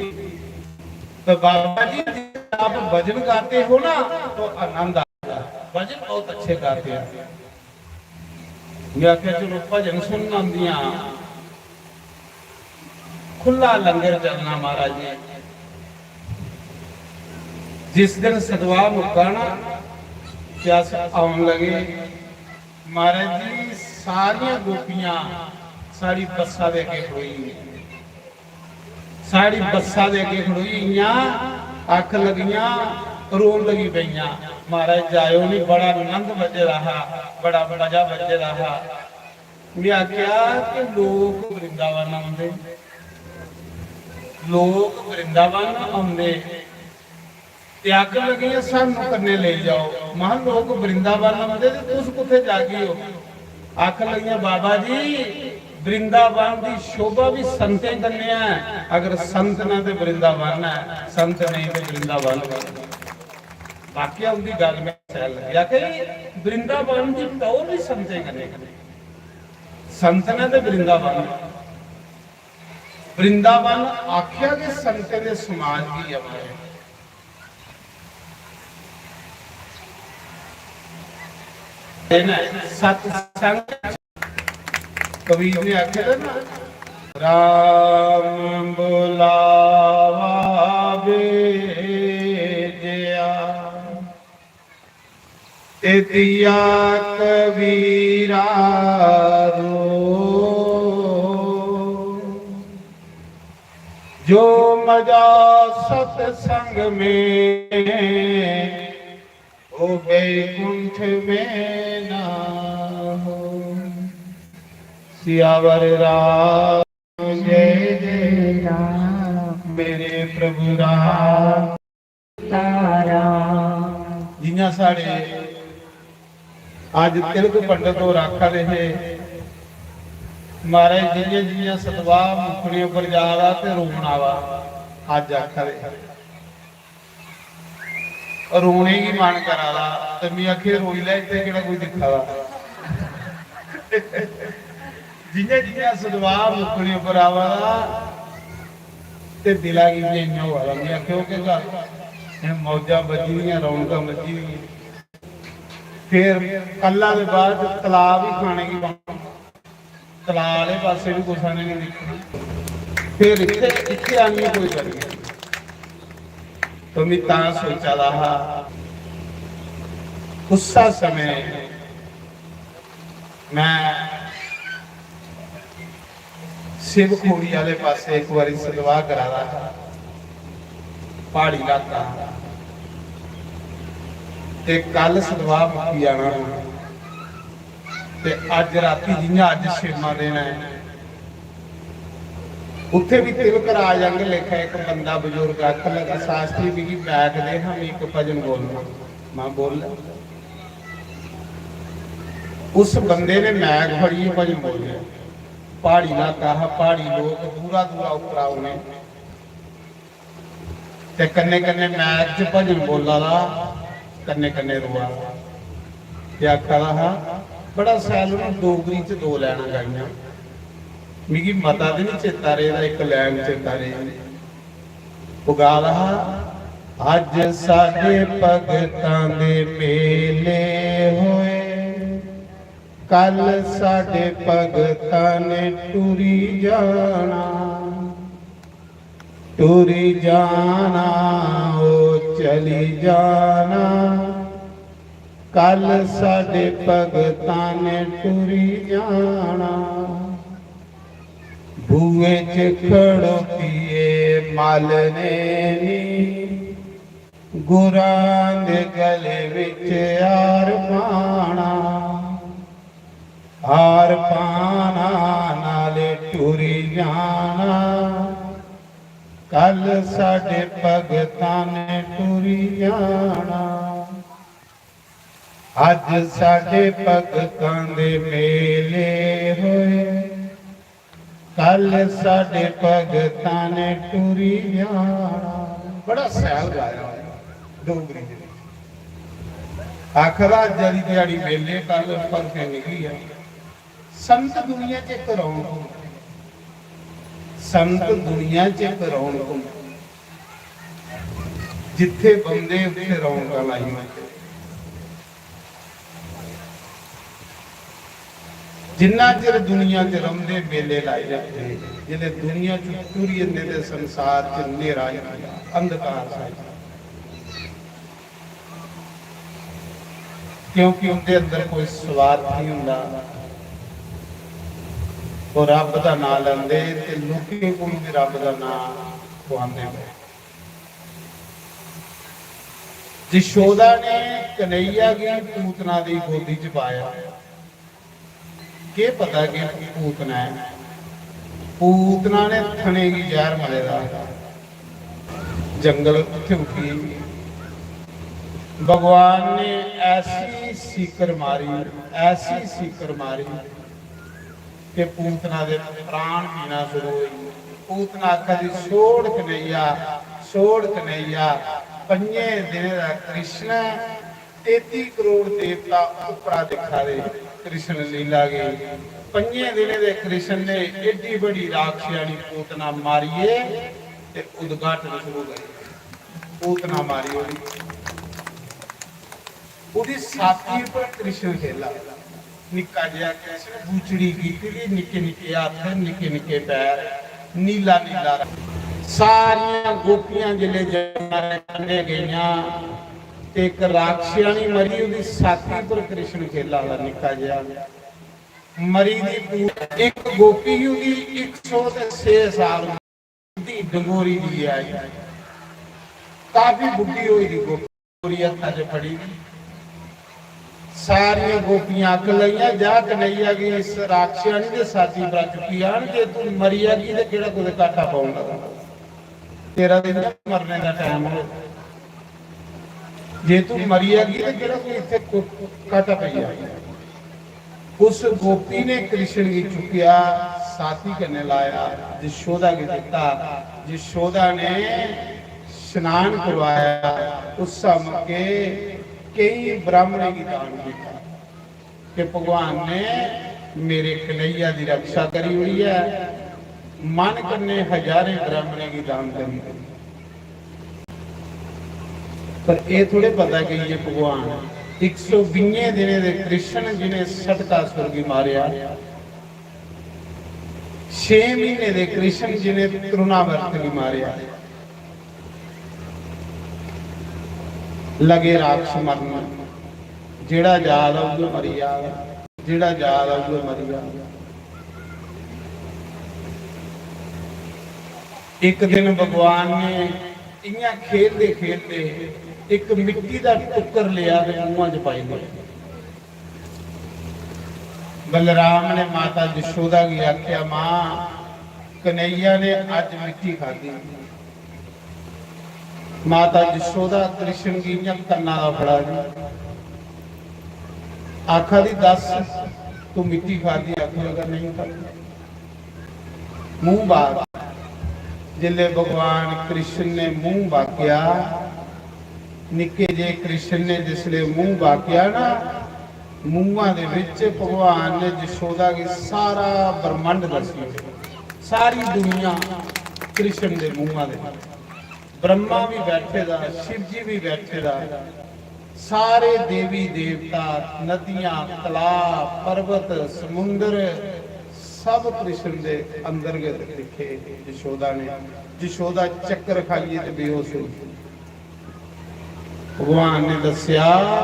तो बाबा जी, जब आप भजन गाते हो ना, तो आनंद आता है। भजन बहुत अच्छे गाते हैं। मैं आख्या, "चलो, भजन सुनन आंदियां।" खुला लंगर चलना महाराज जी। जिस दिन सतवाह मुक्का ना, ते अस औन लगे। महाराज जी, सारियां गोपियां साढ़ी बस्सा दे अग्गे खड़ोई गेइयां। साढ़ी बस्सा दे अग्गे खड़ोई गेइयां, आखन लगियां, रोन लगी पेइयां, "महाराज जायो नहीं, बड़ा आनंद बज्जे दा हा, बड़ा मजा बज्जे दा हा।" मैं आख्या कि लोक वृंदावन औंदे, लोक वृंदावन औंदे। ते आखन लगियां, "सानू कन्नै लेई जाओ।" महां, "लोक वृंदावन औंदे ते तुस कुत्थै जागी ओ?" आखन लगियां, "बाबा जी, वृंदावन दी शोभा भी संतें कन्नै ऐ। अगर संत न ते वृंदावन ऐ, संत नेईं ते वृंदावन।" वाकया उंदी गल्ल में शैल लग्गी। आखे, "वृंदावन दी टौर भी संतें कन्नै।" संत ने ते वृंदावन, वृंदावन आख्या के संतें दे समाज की आवाज है। इन्हें सत्संग, कबीर ने आखे ना, "राम बुलावा भेजया।" ते दिया कबीरा रो, जो मजा सत्संग में, वो बैकुंठ में ना हो। सियावर राम जय जय राम, मेरे प्रभु राम। तारा। जियां साढ़े अज तिलक पंडित होर आखा दे हे, "महाराज, जियां जियां सतवाह मुखड़े उप्पर जा दा ते रोन आवा।" अज आखा दे हे, रोने गी मन करा दा, ते मैं आखे, "रोई लै, इत्थै केह्ड़ा कोई दिक्खा दा?" जियां जियां सतवाह मुखड़े उप्पर आवा दा, ते दिला गी इयां इयां होआ दा। मैं आखेआ, "ओह् केह् गल्ल? एह् मौजां बज्जी दियां, रौनकां बज्जी दियां।" फिर कल्ला दे बाद च तलाऽ बी खाने गी पौना, तलाऽ आह्ले पास्सै बी कुसै ने निं दिक्खना। फिर इत्थै, इत्थै आनियै कोई करी गेआ। तो में तां सोचा दा हा, उस्सै समें में शिव खोड़ी आह्ले पास्सै इक बारी सतवाह करा दा हा, प्हाड़ी इलाका हा। ते कल सतवाह मुक्की जाना हा। ते अज्ज रातीं, जि'यां अज्ज छेमां दिन ऐ, उत्थै बी तिलक राज आंगर लेखा इक बंदा बजुर्ग आखन लगा, "शास्त्री, मिगी मैक दे हां, में इक भजन बोलना।" में बोल। उस बंदे ने मैक फड़ियै भजन बोलेआ। प्हाड़ी इलाका हा, प्हाड़ी लोक दूरा दूरा उप्परा औने। ते कन्नै कन्नै मैक च भजन बोला दा, कन्नै कन्नै रोआ दा। ते आखा दा हा, बड़ा शैल उ'नें डोगरी च दो लैनां गाइयां। मिगी मता ते निं चेता रेह्दा, इक लैन चेता रेही। ओह् गा दा हा, "अज्ज साढ़े भगतां दे मेले होए, कल साढ़े भगतां ने टुरी जाना, टुरी जाना, ओ चली जाना, कल साढ़े भगतां ने टुरी जाना।" बूहे च खड़ोतिए मालने नी, गुरां दे गले विच हार पाना, हार पाना नाले टुरी जाना, कल साडे भगतां ने टुरी जाना। अज साडे भगतां दे मेले होए, कल साडे भगतां ने टुरी जाना। बड़ा सैल गाया होया डोगरी दे विच। आखदा अज्ज आली दिहाड़ी मेले, कल परसों निकली जाना। संत दुनिया च इक रौनक होंदी। संत दुनिया च इक रौनक होंदी, जित्थे बंदे उत्थे रौनकां लाई होंदे। जिन्ना चिर दुनिया च रौंदे, मेले लाई रखदे, जिसले दुनिया च टुरी जंदे ते संसार च न्हेरा ही न्हेरा, अंधकार छाई जंदा। क्योंकि उंदे अंदर कोई स्वार्थ नहीं हुंदा। ओह रब दा नां लैंदे ते लोकें कोल भी रब दा नां खुआंदे। जशोदा ने कन्हैया गी पूतना दी गोदी च पाया। केह पता कि पूतना ऐ? पूतना ने थने गी जहर मले दा। जंगल उत्थे उठी। भगवान ने ऐसी सीकर मारी, ऐसी सीकर मारी कि पूतना दे प्राण पीना शुरू होई। पूतना आखा दी, "छोड़ कन्हैया, छोड़ कन्हैया।" पंजे दिनें दा कृष्ण ऐ, तेती करोड़ देवता उप्परा दिक्खा दे कृष्ण लीला गी। पंजे दिनें दे कृष्ण ने एड्डी बड़ी राक्षसानी पूतना मारियै ते उद्घाटन शुरू करी। पूतना मारी ओड़ी। ओदी छाती पर कृष्ण खेला। निक्का जेहा कृष्ण, बूचड़ी कीती दी, निक्के निक्के हत्थ, निक्के निक्के पैर, नीला नीला रंग। सारियां गोपियां जिसलै जमुना दे कंढे गेइयां ते इक राक्षसानी मरी, ओदी छाती पर कृष्ण खेला दा निक्का जेहा। मरी दी पू-, इक गोपी ही, ओदी इक सौ ते छे साल दी डंगोरी दी आई, काफी बुड्ढी होई दी गोपी, हत्था च फड़ी दी। सारियां गोपियां आखन लगियां, "जा कन्हैया गी इस राक्षसानी दे छाती परा चुक्की आन, जे तू मरी जागी ते केह्ड़ा कुतै घाटा पौन लगा, तेरा ते इ'यां मरने दा टैम हो, जे तू मरी जागी ते केह्ड़ा कोई इत्थै को-, घाटा पेई जाग।" उस गोपी ने कृष्ण गी चुक्केआ, छाती कन्नै लाया, जशोदा गी दित्ता। जशोदा ने स्नान करवाया। उस मौके केई ब्राह्मणें गी दान दित्ता कि भगवान ने मेरे कन्हैया दी रक्षा करी ओड़ी ऐ। मन कन्नै हजारें ब्राह्मणें गी दान करी ओड़ी। पर एह् थोड़े पता कि ये भगवान इक सौ बीहें दिनें दे कृष्ण, जिनें सटकासुर गी मारेआ, छे महीने दे कृष्ण, जिनें तृणावर्त गी मारेआ, लगे राक्ष मरन, जेड़ा जा दा उ'ऐ मरी जा, जेड़ा जा दा उ'ऐ मरी जा। इक दिन भगवान ने इ'यां खेलदे खेलदे इक मिट्टी दा टुक्कर लेआ ते मुंहा च पाई लेआ। बलराम ने माता जशोदा गी आखेआ, "मां, कन्हैया ने अज्ज मिट्टी खाधी।" माता जशोदा कृष्ण गी इ'यां कन्ना दा फड़ा दी, आखा दी, "दस, तू मिट्टी खाधी?" आखन लगा, "नहीं खाधी।" मूंह बाग। जिसले भगवान कृष्ण ने मूंह बाकेआ, निक्के जे कृष्ण ने जिसले मूंह बाकेआ ना, मूंहा दे विच भगवान ने जशोदा गी सारा ब्रह्मांड दस्सी ओड़ेआ, सारी दुनिया कृष्ण दे मूंहा दे विच। ब्रह्मा भी बैठे दा, शिव जी भी बैठे दा, सारे देवी देवता, नदियां, तलाब, पर्वत, समुंदर, सब कृष्ण दे अंदर गै दिक्खे जशोदा ने। जशोदा चक्कर खाइयै ते बेहोश होई। भगवान ने दस्सेआ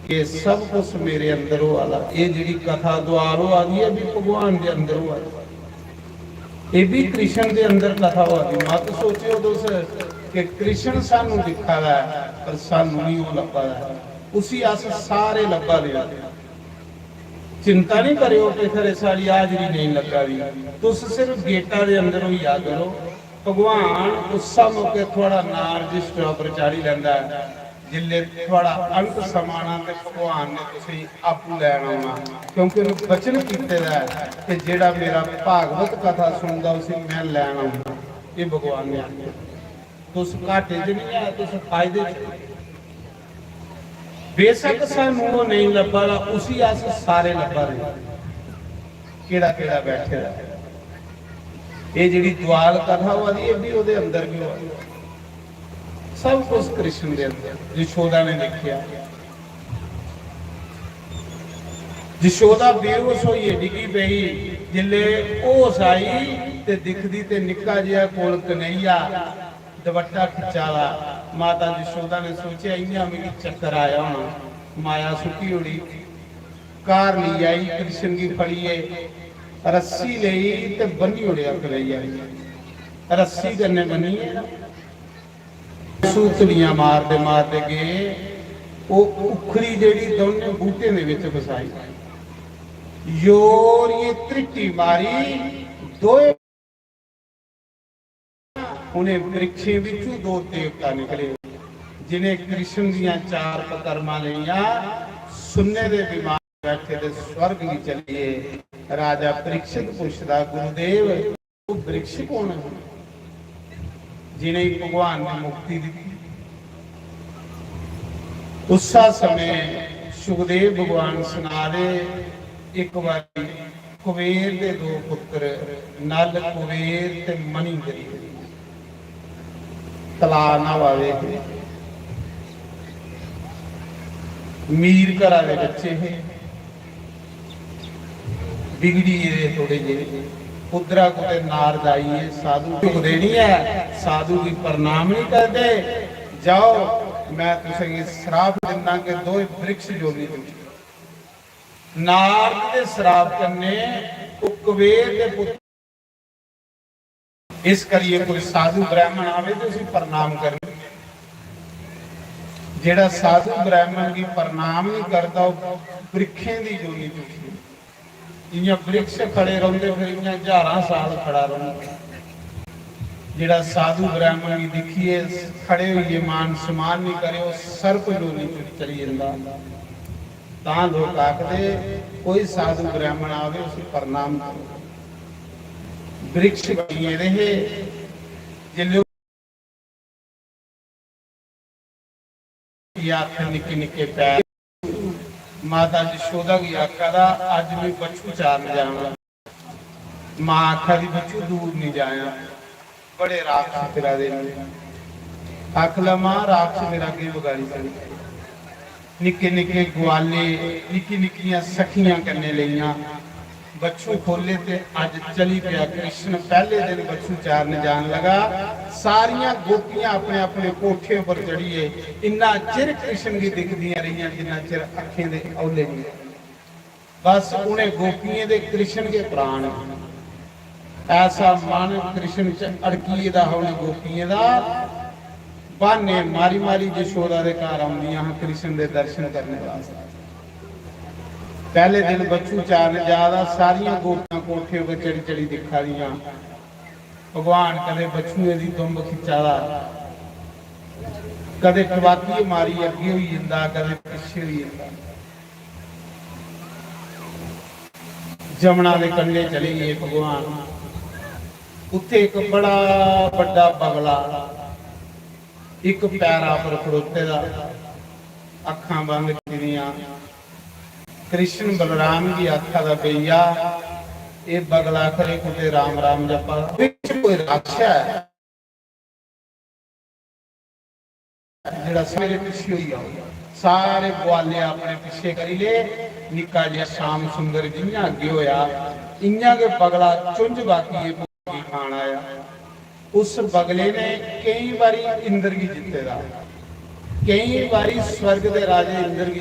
कि सब कुछ मेरे अंदर होआ दा। एह् जेह्ड़ी कथा द्वार होआ दी ऐ, एह् बी भगवान दे अंदर होआ दी। एह् बी कृष्ण दे अंदर कथा होआ दी। मत सोचेओ तुस कि कृष्ण सानू दिक्खा दा ऐ, पर सानू नहीं ओह् लब्भा दा ऐ। उसी अस सारे लब्भा दे आं। चिंता नहीं करेओ कि खरे साढ़ी हाजरी नेईं लग्गा दी। तुस सिर्फ गेटा दे अंदर होई जा करो। भगवान उस्सै मौके थुआढ़ा नांऽ रजिस्टरा उप्पर चाढ़ी लैंदा ऐ। जिसलै थुआढ़ा अंत समां आना ते भगवान ने तुसेंगी आपूं लैन औना, क्योंकि उन्नै वचन कीते दा ऐ कि जेह्ड़ा मेरा भागवत कथा सुनदा उसी में लैन औना। एह् भगवान ने आखेआ। तुस घाटे च नहीं ऐ, तुस फायदे च। बेशक सानू ओह् नेईं लब्भा दा, उसी अस सारे लब्भा दे। केह्ड़ा केह्ड़ा बैठे दा। एह् जेह्ड़ी द्वाल कथा होआ दी, एह् बी ओह्दे अंदर गै होआ दी। सब कुछ कृष्ण दे अंदर। यशोदा ने दिक्खेआ, यशोदा बेहोश होइयै डिग्गी पेई। जिसलै होश आई ते दिखदी ते निक्का जेहा कोल कन्हैया दपट्टा खिच्चा दा। माता यशोदा ने सोचेआ, "इ'यां मिगी चक्कर आया होना।" माया सुट्टी ओड़ी। घर लेई आई, कृष्ण गी फड़ियै रस्सी लेई ते बन्नी ओड़ेआ कन्हैया गी। रस्सी कन्नै बन्नियै सूतलियां मारदे मारदे गे। ओह् उखली जेह्ड़ी दौनें बूह्टें दे बिच बसाई। जोर ये त्रिट्टी मारी, दोए उ'नें वृक्षें बिच्चों दो देवता निकले, जिन्हें कृष्ण दियां चार पकरमा लेइयां, सुन्ने दे विमान बैठे ते स्वर्ग गी चली गे। राजा परीक्षित पुछदा, "गुरुदेव, ओह् वृक्ष कौन है, जिन्हें भगवान ने मुक्ति दी?" उस्सा समय सुखदेव भगवान सना दे, एक बारी कुबेर दे दो पुत्र नल कुबेर ते मणि करी तलाऽ न्हावा दे हे। मीर घरा दे बच्चे हे, बिगड़ी गेदे थोड़े जे। उद्धरा कुतै नारद आइयै साधु झुकदे नहीं है, साधु गी प्रणाम नहीं करदे। "जाओ, मैं तुसेंगी श्राप दिन्ना कि दोए वृक्ष जोगी तुम।" नारद दे श्राप कन्नै ओह् कुबेर दे पुत्र, इस करियै कोई साधु ब्राह्मण आवे ते उसी प्रणाम करन। जेह्ड़ा साधु ब्राह्मण गी प्रणाम नहीं करदा, ओह् वृक्षें दी योनि चुकदी। जियां वृक्ष खड़े रौंह्दे, फिर इयां ज्हारां साल खड़ा रौंह्दा। जेह्ड़ा साधु ब्राह्मण गी दिक्खियै खड़े होइयै मान सम्मान नहीं करे, ओह् सर्प योनि च चली जंदा। तां लोक आखदे, "कोई साधु ब्राह्मण आवे, उसी प्रणाम करो।" वृक्ष बनी गेदे हे, जिसलै ये आखन निक्के निक्के पैर, माता यशोदा गी आखा दा, "अज्ज मैं बच्छु चारन जाना।" मां आखा दी, "बच्छु दूर नहीं जाया, बड़े राक्षस फिरा दे न।" आखला, "मां, राक्षस मेरा केह् बगाड़ी सकदे?" निक्के निक्के गुआले, निक्की निक्कियां सखियां कन्नै लेइयां, बच्छु खोले ते अज्ज चली पेआ कृष्ण। पैह्ले दिन बच्छु चारन जान लगा, सारियां गोपियां अपने अपने कोठे उप्पर चढ़ियै इन्ना चिर कृष्ण गी दिखदियां रेहियां जिन्ना चिर अक्खें दे औले नहीं। बस उ'नें गोपियें दे कृष्ण गै प्राण हे। ऐसा मन कृष्ण च अड़की गेदा हा उ'नें गोपियें दा, बहाने मारी मारी यशोदा दे घर औंदियां हां कृष्ण दे दर्शन करने वास्तै। पैह्ले दिन बच्छु चारन जा दा, सारियां गोपियां कोठे उप्पर चढ़ी चढ़ी दिक्खा दियां, भगवान कदें बच्छुए दी दुंब खिच्चा दा, कदें टबाकी मारी अग्गें होई जंदा, कदें पिच्छे होई जंदा। जमुना दे कंढे चली गे भगवान। उत्थे इक बड़ा बड्डा बगला इक पैरा पर खड़ोते दा, अक्खां बंद कीती दियां। कृष्ण बलराम गी आखा दा, "भैया, एह् बगला खरे कुतै राम राम जप्पा दा, बिच कोई राक्षस ऐ जेह्ड़ा मेरे पिच्छे होई जाओ।" सारे बुआले अपने पिच्छे करी ले। निक्का जेहा श्याम सुंदर जि'यां अग्गें होया, इ'यां गै बगला चुंझ बाकी भोगी खान आया। उस बगले ने केई बारी इंद्र गी जित्ते दा, केई बारी स्वर्ग दे राजे इंद्र गी